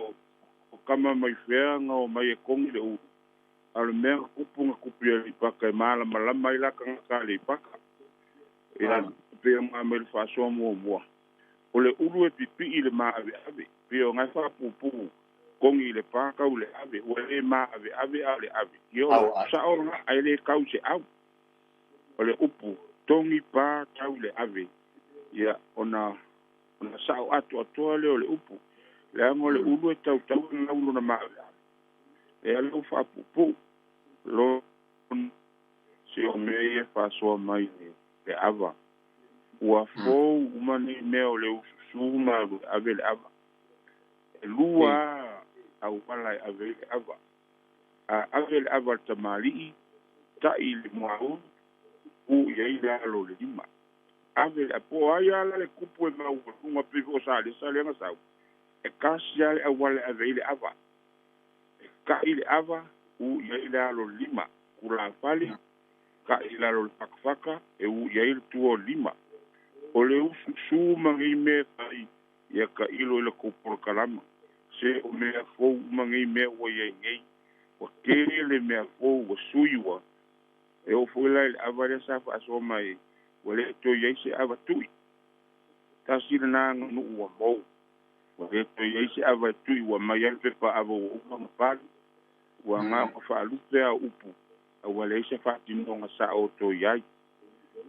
o kama mai fea na o mai e kogi le ulu. A o le mea na kupu na kupu i Aleipata e malamalama ai la tagata Aleipata. Ia pei ona aumai i le faasoa muamua. O le ulu e pipii i le maaveave, pei o na e faapupuu kogi i le pa kau le ave, ua le maaveave a o le ave. Ia o le upu sao lena, ae le kau i se au. O le upu togi pa tau le ave, ia ona ona sao atoatoa lea o le upu. Leaga o le ulu e tautau e gau lona maaveave, e ala ua faapuupuu lona se o mea ia e faasoa mai le ava. Ua fou uma nei mea o le ususu ma alu e ave le ava. E lua lava auala e ave ai le ava. A ave le ava a le tamalii, ta'i i le muaulu, pu i ai le alo o le lima. Ave le po o ai lava la le kupu e maualuga pei foi o Salesa lea na sau, e tasi lava le auala e ave ai le ava. E ta'i le ava, u i ai le alo o le lima. Tulafale, ta'i i lalo o le fatafata, e u i ai le tua o le lima. O le ususu ma nei mea e fai, ia tailo i la tou polokalama. Se o mea fou uma nei mea ua i ai nei. Ua tele mea fou ua sui ua. E oo foi la i le ava lea sa faasoa mai, ua le toe i ai se ava tui. Tasi lena aganuu ua mou. Ua le toe i ai se ava e tui ua aumai ai le pepa ava ua uma ona palu. Ua na ona faalupe lava o upu, a ua leai se faatinoga sao o toe i ai.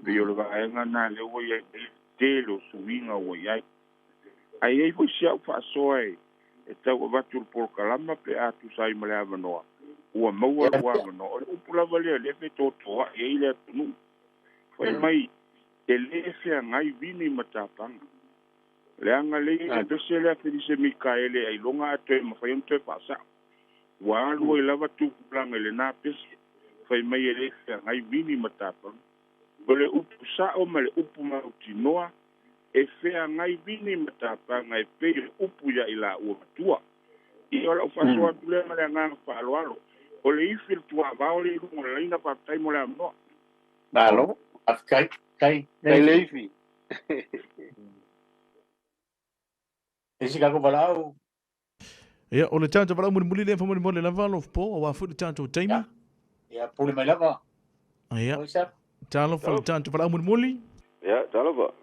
Pei o le vaega lena lea ua i ai nei le tele o suiga ua i ai. Ae i ai foi si au faasoa e tau avatu i le polokalama pe a tusa ai ma le avanoa, ua maua lou avanoa. O le upu lava lea o lea e fetotoai ai le atunuu. Fai mai, e le feagai vini ma tapaga. Leaga le i le pese lea a Felise Mikaele ailoga a toe mafai ona toe faasao. Ua alu ai lava tupulaga i lena pese, fai mai e le feagai vini ma tapaga. O le upu sao ma le upu mautinoa, e feagai vini ma tapaga e pei o upu ia i laua matua. Ia o lau faasoa atu lea ma le agaga faaaloalo. O le ifi o le tuavao lea i luga o le laina, faafetai mo le avanoa. Malo. Faafetai. Tai. Tai le ifi. Isi ka valaau. Ia, o le tatou valaau mulimuli lea faamolemole lava Alofapo, aua foi le tatou taimi. Ia, pule mai lava. Ia. Talofa le tatou valaau mulimuli. Ia, talofa.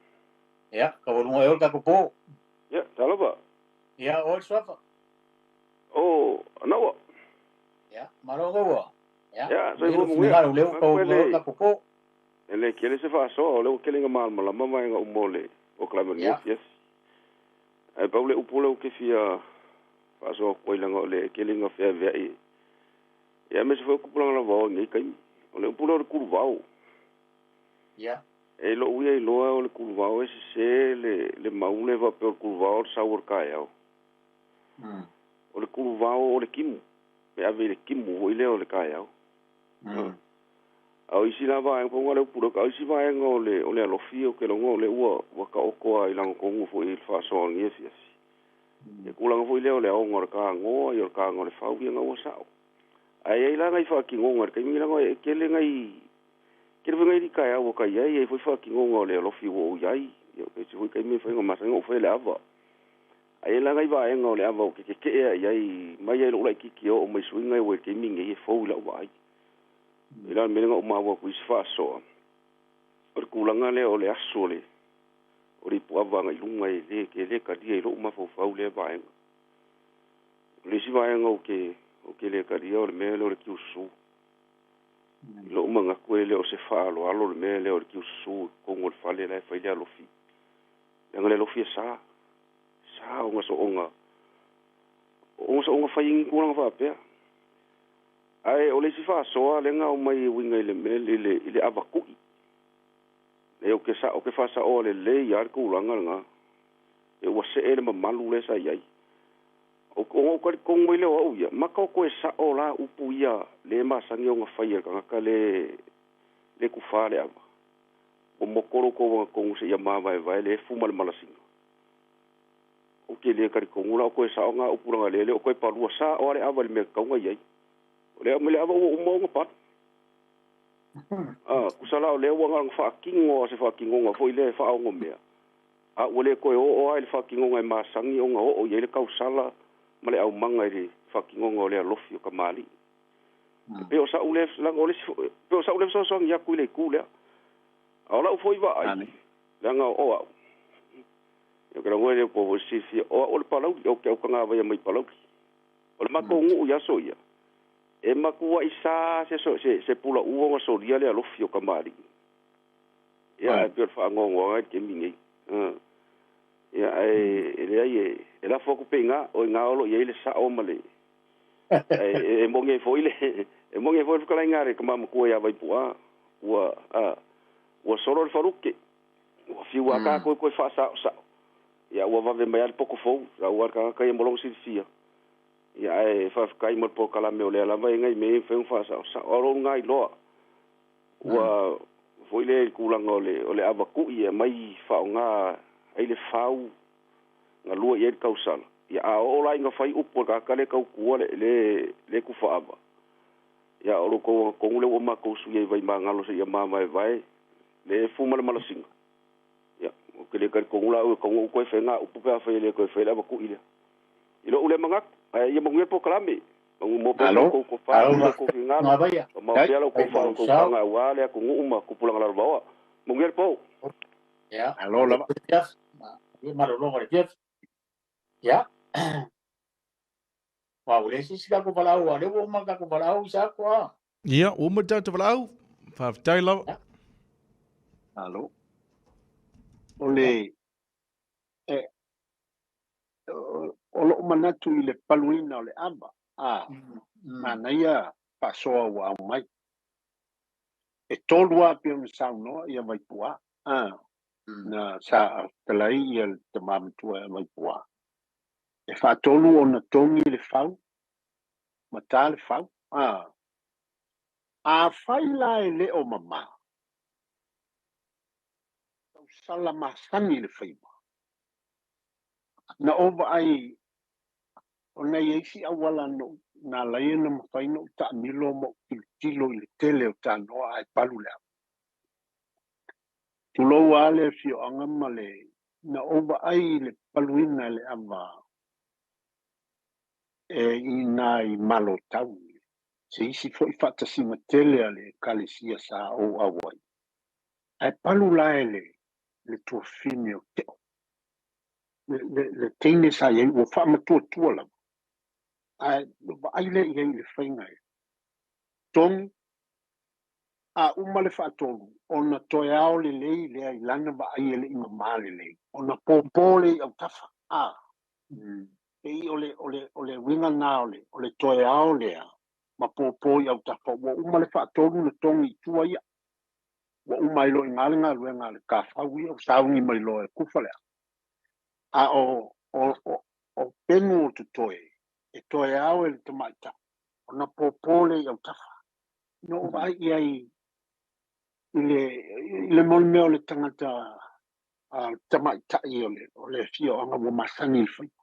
Ia, ka waluga e o le tatou po. Ia, talofa. Ia, o le suafa. O, anaua. Ia, malo gaua. Ia, Ia, soifua manuia. E le tele se faasoa, o lea ua tele ina malamalama vaega uma o le polokalame o lenei afiafi. Ae pau le upu lea ou te fia faasoa atu ai leaga o lea e tele ina feaveai ia aemaise foi o tupulaga lava o i nei taimi. O le upu lea o le kuluvao. Ia. E lou ia iloa o le kuluvao e sese le mau lea faapea o le kuluvao o le sau o le taeao. O le kuluvao o le timu, e ave i le timu foi lea o le taeao. A o isi la vaega, pau lena o le upu lea, a o isi vaega o le, o le alofi, ou te lagona o lea ua, ua taoto lava i lagatonu foi i le faasoa o lenei afiafi. Ia tulaga foi lea o le aoga o le tanoa, ia o le taga o le fau, ia na ua sao. Ae i ai la nai faatinoga i le taimi leaga e tele nai, tele foi nai alii taeao ua ta i ai, e i ai foi faatinoga o le alofi ua ou i ai. Ia o isi foi taimi e fai ona masani ona ou fai le ava. Ae i ai la nai vaega o le ava ou te tetee lava i ai, mai lava i lou laitiiti e oo mai suiga ia ua i le taimi lenei e fou i lau vaai. I la le mea lea na ou maua atu i isi faasoa, o le tulaga lea o le aso o le, o le ipuava agai luga e lē ke lē kalia i lo'u mafaufau lea vaega. O le isi vaega ou ke ou ke lē kalia o le mea lea o le kiususū. I lo'u manatu e le o se fa'aaloalo le mea lea o le kiususū i totonu o le fale la e fai le alofi. Leaga le alofi e sa. Sa ona so'oga ona so'oga fai ai ni tulaga fa'apea. Ae o le isi fa'asoa lea aumai e uiga i le mea i le avatu'i. Le o ke sa'o ke fa'asa'oa lelei a le tulaga lagā. E ua se'e le mamalu lea sa iai. O ona ou talitonu mai lea o a'u ia, maka o toe sa'o la upu ia lē masani ona fai e le tagata lē lē tufā le ava. Ua moto lo outou agatonu se'ia mavaevae le efu ma le malasina. Ou te lē talitonu la o toe sa'o gā upu laga lea le o toe palua sa'o a le ava i le mea tatau ona iai. O le au mai le ava ua uma ona palu. A, tusa la o lea ua na ona fa'atino a se fa'atinoga foi lea e fa'aogomea, a ua lē toe oo a i le fa'atinoga e masani ona oo i ai le tausala ma le aumaga i le fa'atinoga o le alofi o kamāli'i. E pei o sa'u lea laga o le isi pei o sa'u lea fesoasoani atu i le itū lea. A o la'u foi vaai, leaga o a'u, ia ou te lagona e le po foi silafia, o a'u o le Palauli, ou te aukagāvaia mai Palauli. O le matou nu'u i aso ia, e matua'i sa se se se pula'u ona solia le alofi o kamāli'i. Ia ae pei o le fa'anoanoaga i le taimi nei. Ia ae e leai e e lafo atu pea iga, o iga o lo'o i ai le sa'o ma le ae e moni ai foi le e moni ai foi le fetalaiga a le tama matua iā Vaipu'a ua a ua solo le falute ua fiu a tatou toe fa'asa'osa'o ia ua vave mai a le poto fou lau a le tagata ia mo lona silafia. Ia ae faafetai mo le polokalame o lea lava e nai mea ia e mafai ona fa'asa'osa'o. A o lou lena iloa ua foi lea i le tulaga o le o le ava tu'i e aumai fa'aaogā ai le fau galue i ai le tausala. Ia a oo la ina fai upu a le tagata lea tautua le le le tufaava, ia o lo outou agatonu lea ua matou suia i Vaimagalo seia mavaevae le efu ma le malasina. Ia, ou te le talitonu la au e tatau ona ou toe fai gā upu pe afai e le toe fai le ava tu'i lea. I lo'u lea manatu, ae ia manuia le polokalame. Manu mo pea lo outou tofa, manuia lo outou finagalo, mamao pea la outou faautautaga auā le atunuu ma tupulaga lalovaoa. Manuia le po. Ia. Malo lava. Jeff, ia malologa le Jeff. Ia. Ua ua leai se isi tatou valaau, a o lea ua uma le tatou valaau Isako a. Ia, ua uma le tatou valaau. Faafetai lava. Ia. Malo. O le e, o lo'u manatu i le paluina o le ava, a, manaia faasoa ua aumai. E tolu lava pei ona saunoa ia Vaipu'a, a, na sa talai ia le tama matua ia Vaipu'a. E faatolu ona togi le fau, ma ta le fau, a. Afai la e le o mamā, tausala masani le faiva. Na ou vaai ona e i ai isi auala no na ala ai ona mafai ona ou taamilo ma ou tilotilo i le tele o tanoa ae palu le ava. Tulou lava le afioaga ma le na ou vaai i le paluina e le ava e i ina i Malotau se isi foi faatasiga tele a le Ekalesia sa ou auai, ae palu la e le le tuafafine o Teo le le le teine sa i ai ua faamatuatua lava, ae vaai lea i ai i le faiga e togi a uma le faatolu ona toe ao lelei lea i lana vaai e le i mamā lelei ona pōpō lea i autafa a pei o le o le o le uiga lena o le o le toe ao lea ma pōpō i autafa ua uma le faatolu na togi i tua ia ua uma ai loa i ina le galuega a le tafau ia ua sauni mai loa e kufa le a o o o o penu o totoe e toe ao e le tamaitai ona pōpō lea i autafa. Na ou vaai i ai i le i le mea o le tagata tamaitai o le o le afioaga ua masani i le faiva.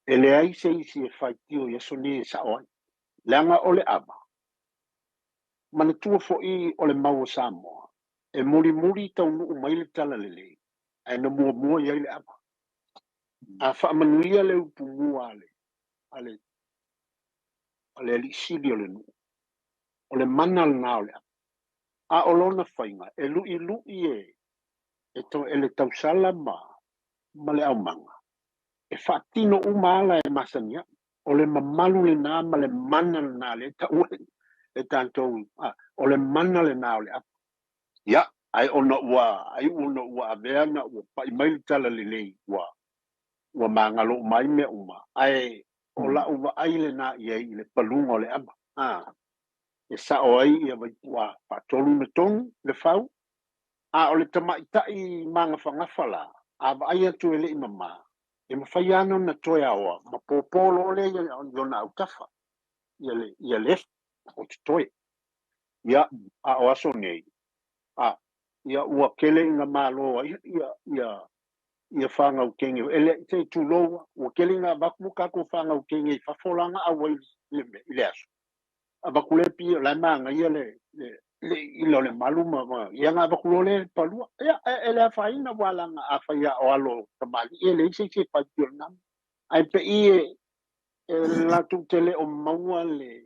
E leai se isi e faitio i aso nei e sa'o ai, leaga o le ava. Manatua fo'i o le mau a Samoa, e mulimuli taunuu mai le talalelei, ae na muamua i ai le ava. A faamanuia le upu mua a le a le a le alii sili o le nuu, o le mana lena o le ava. A o lona faiga, e lu'ilu'i e E to e le tausala ma le aumaga e faatino uma ala e masani o le mamalu lenā ma le mana lenā le taua e tatou o le mana lenā o le apa. Ia, ai ona ua ai ona ua avea na ua pa'i mai le tala lelei ua magalo uma ai mea uma ae o la'u vaai lenā i ai i le paluga o le ama e sa'o ai ia vaipu'a fa'atolu na togi le fau a o le tamaita'i magafagafa la a vaai atu e le'i mamā e mafai ana ona toe aoa ma pōpō loa lea ia ona autafa ia le ia le o totoe. Ia a o aso nei a ia ua kele ina malo ai ia ia ia whangau kenge e le te tuloa ua kele ina vaku ka ko whangau kenge i fafo langa a wai i le aso. A vaku le pi la manga ia le le i lo le malu ma ia nga vaku lo le palua ia e le afaina wala nga a whaia o alo tamali e le ise se pai pio nam ai pe i e la tu tele o maua le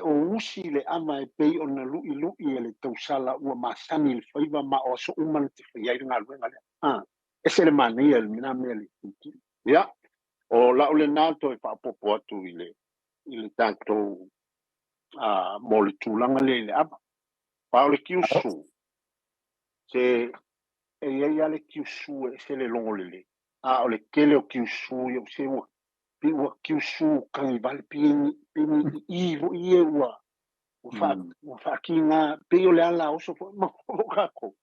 o usi le ama e pei ona lu'i lu'i e le tausala ua masani le faiva ma o aso uma na te fai ai le galuega lea. E se le manaia le mea mea le tilotilo. Ia, o la'u lenā toe faapopo atu i le tatou mo le tulaga lea i le ava. Pa o le kiusu, se e iai a le kiusu e se le logo lelei. A o le kele o kiusu ia se ua pi ua kiusu kagivale pi ni i fo'i e ua ua faakiga pei o le ala oso fo'i ma o kākou.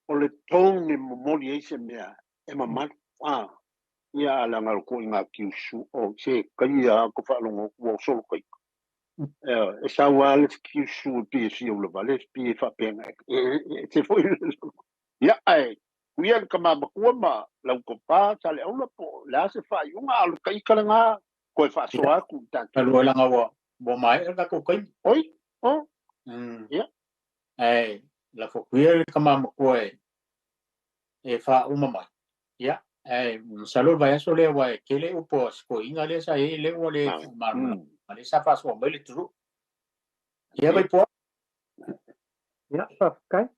O le tone momoli ai se mea e mamalu. Ia a laga o koʻiga kiusu o se kaia ko faalogo ua osolo kai. E sau a le kiusu e pi e fia ula vale pi e faapega e se fo'i. Ia ae kuia le kamamatua ma lau kopā sa le aula po le a se faaiuga a o le kaika lagā koe faasoa atu i tatou. Talu ai laga ua maea le tatou taimi. Oi, o. Ia. Ae lafo atu ia le kamamatua e faauma mai. Ia, ae masalo le vaiaso lea ua e tele upu a sikoiga lea sa iai lea ua le faamalamalama lea sa faasoa mai le tulu. Ia Vaipoa. Ia, faafetai.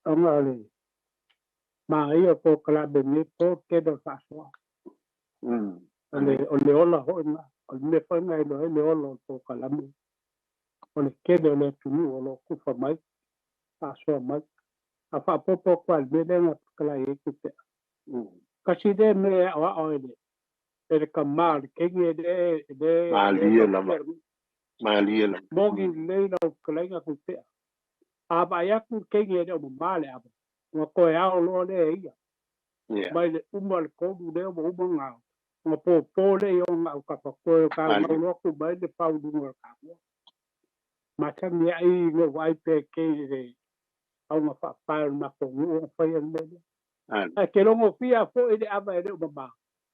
Ona o le manaia o polokalame nei po tele o le faasoa. O le ola foi na, o le mea foi na e iloa ai le ola o le polokalame. O le tele o le atunuu o lo o tufa mai, faasoa mai. A faapopo atu lava i le mea lea na fetalai ai Tupe. Kasi lea mea e aoao e le tamā o le teine le le Malie lava. Malie lava. Moni lelei lau fetalaiga Tupe. A vaai atu le teine e le o mamā le ava, ona toe ao loa lea e ia. Mai le uma le tolu lea ua uma ona ao. Ona pōpō lea i ona autafa toe o taumau loa tu mai le pau i luga o le kamoa. Masani ai lou vaai pe kei le auga faapae o le matou nuu ona faia le mea lea. Ae te logofia foi le ava e le o mamā.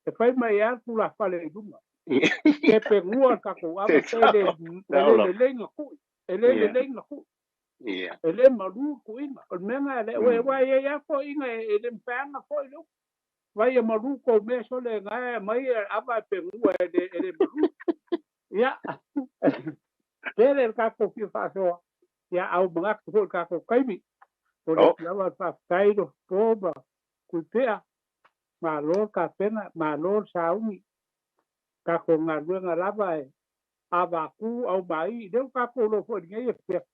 E fai mai lava le tulafale i luga. Pe penua le tatou ava pe le e le lelei na tui. E le lelei na tui. E le malu le tuiga. O le mea lena e le aua e i ai lava toeaiina e le mafai lava ona foi le upu. Vai e malu kou mea sole na e aumai e ava e penua e le malu. Ia, tele le tatou fia faasoa. Ia, a ua manatu foi i le tatou taimi. O le lava le faafetai lo po ma Kuipea. Malo le tapena, malo le sauni. Tatou galuega lava e avatu au mai, lea ua tatou iloa foi i lenei afiafi,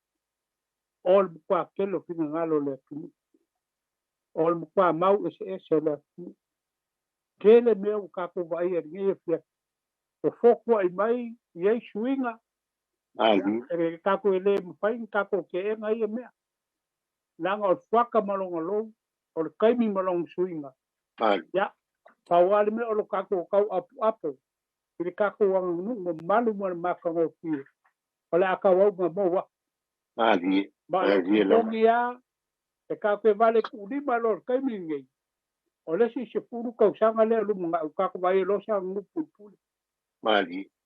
o le matua tele o finagalo o le atunuu. O le matua mau eseese o le atunuu. Tele mea ua tatou vaaia i lenei afiafi. Ua fotua'i mai i ai suiga, e tatou e le mafai ona tatou teena ia mea. Leaga o le fuata ma lona lou, o le taimi ma lona suiga. Ia, pau lava le mea o lo tatou tau apoapo i le tatou aganuu mamalu ma le matagofie, o le a tauau na maua. Ma o le moni lava, e tatou te vale tuulima loa i le taimi lenei, o le isi 10 tausaga lea o lumanai, ua tatou vaai ai loa se aganuu pulepule.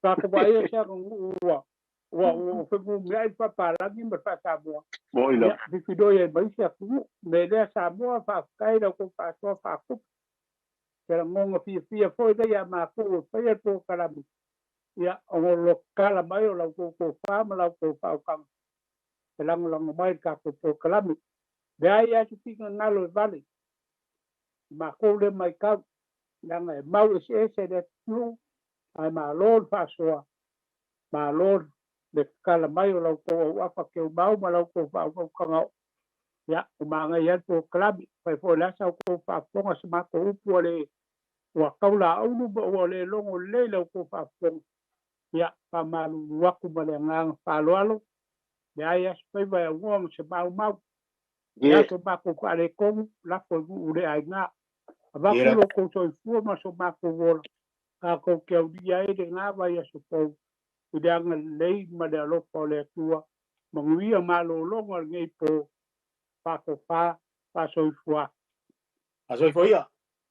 Tatou vaai ai se aganuu ua ua femumiai le faapalagi ma le faa-Samoa. Ia, fifiloi ai ma isi atunuu. O le mea lea Samoa, faafetai i la outou faasoa faatupu. Se lagona fiafia foi lea ia matou e faia le polokalame, ia, ona o le tatala mai o la outou tofa ma la outou faautaga e lagolago mai i le tatou polokalame. Leai lava se finagalo e vale. Makou le matau, leaga e mau eseese le atunuu, ae malo le faasoa, malo le tatala mai o la outou auafa teumau ma la outou faautautaga oo. Ia, ua manaia ai le polokalame. Fai foi o le a sa outou faafofoga se matou upu ua le ua taulaulu ma ua le logo lelei la outou faafofoga. Ia, faamalulu atu ma le agaga faaaloalo, leai lava se faiva e aunoa ma se maumau. Le aso matou faaletonu, lafo i nuu le aiga. Avatu lo outou soifua ma so matou ola, tatou te aulia ai lena vaiaso fou i le agalelei ma le alofa o le Atua. Manuia malologa o lenei po, faatofa, faasoifua. Faasoifua ia.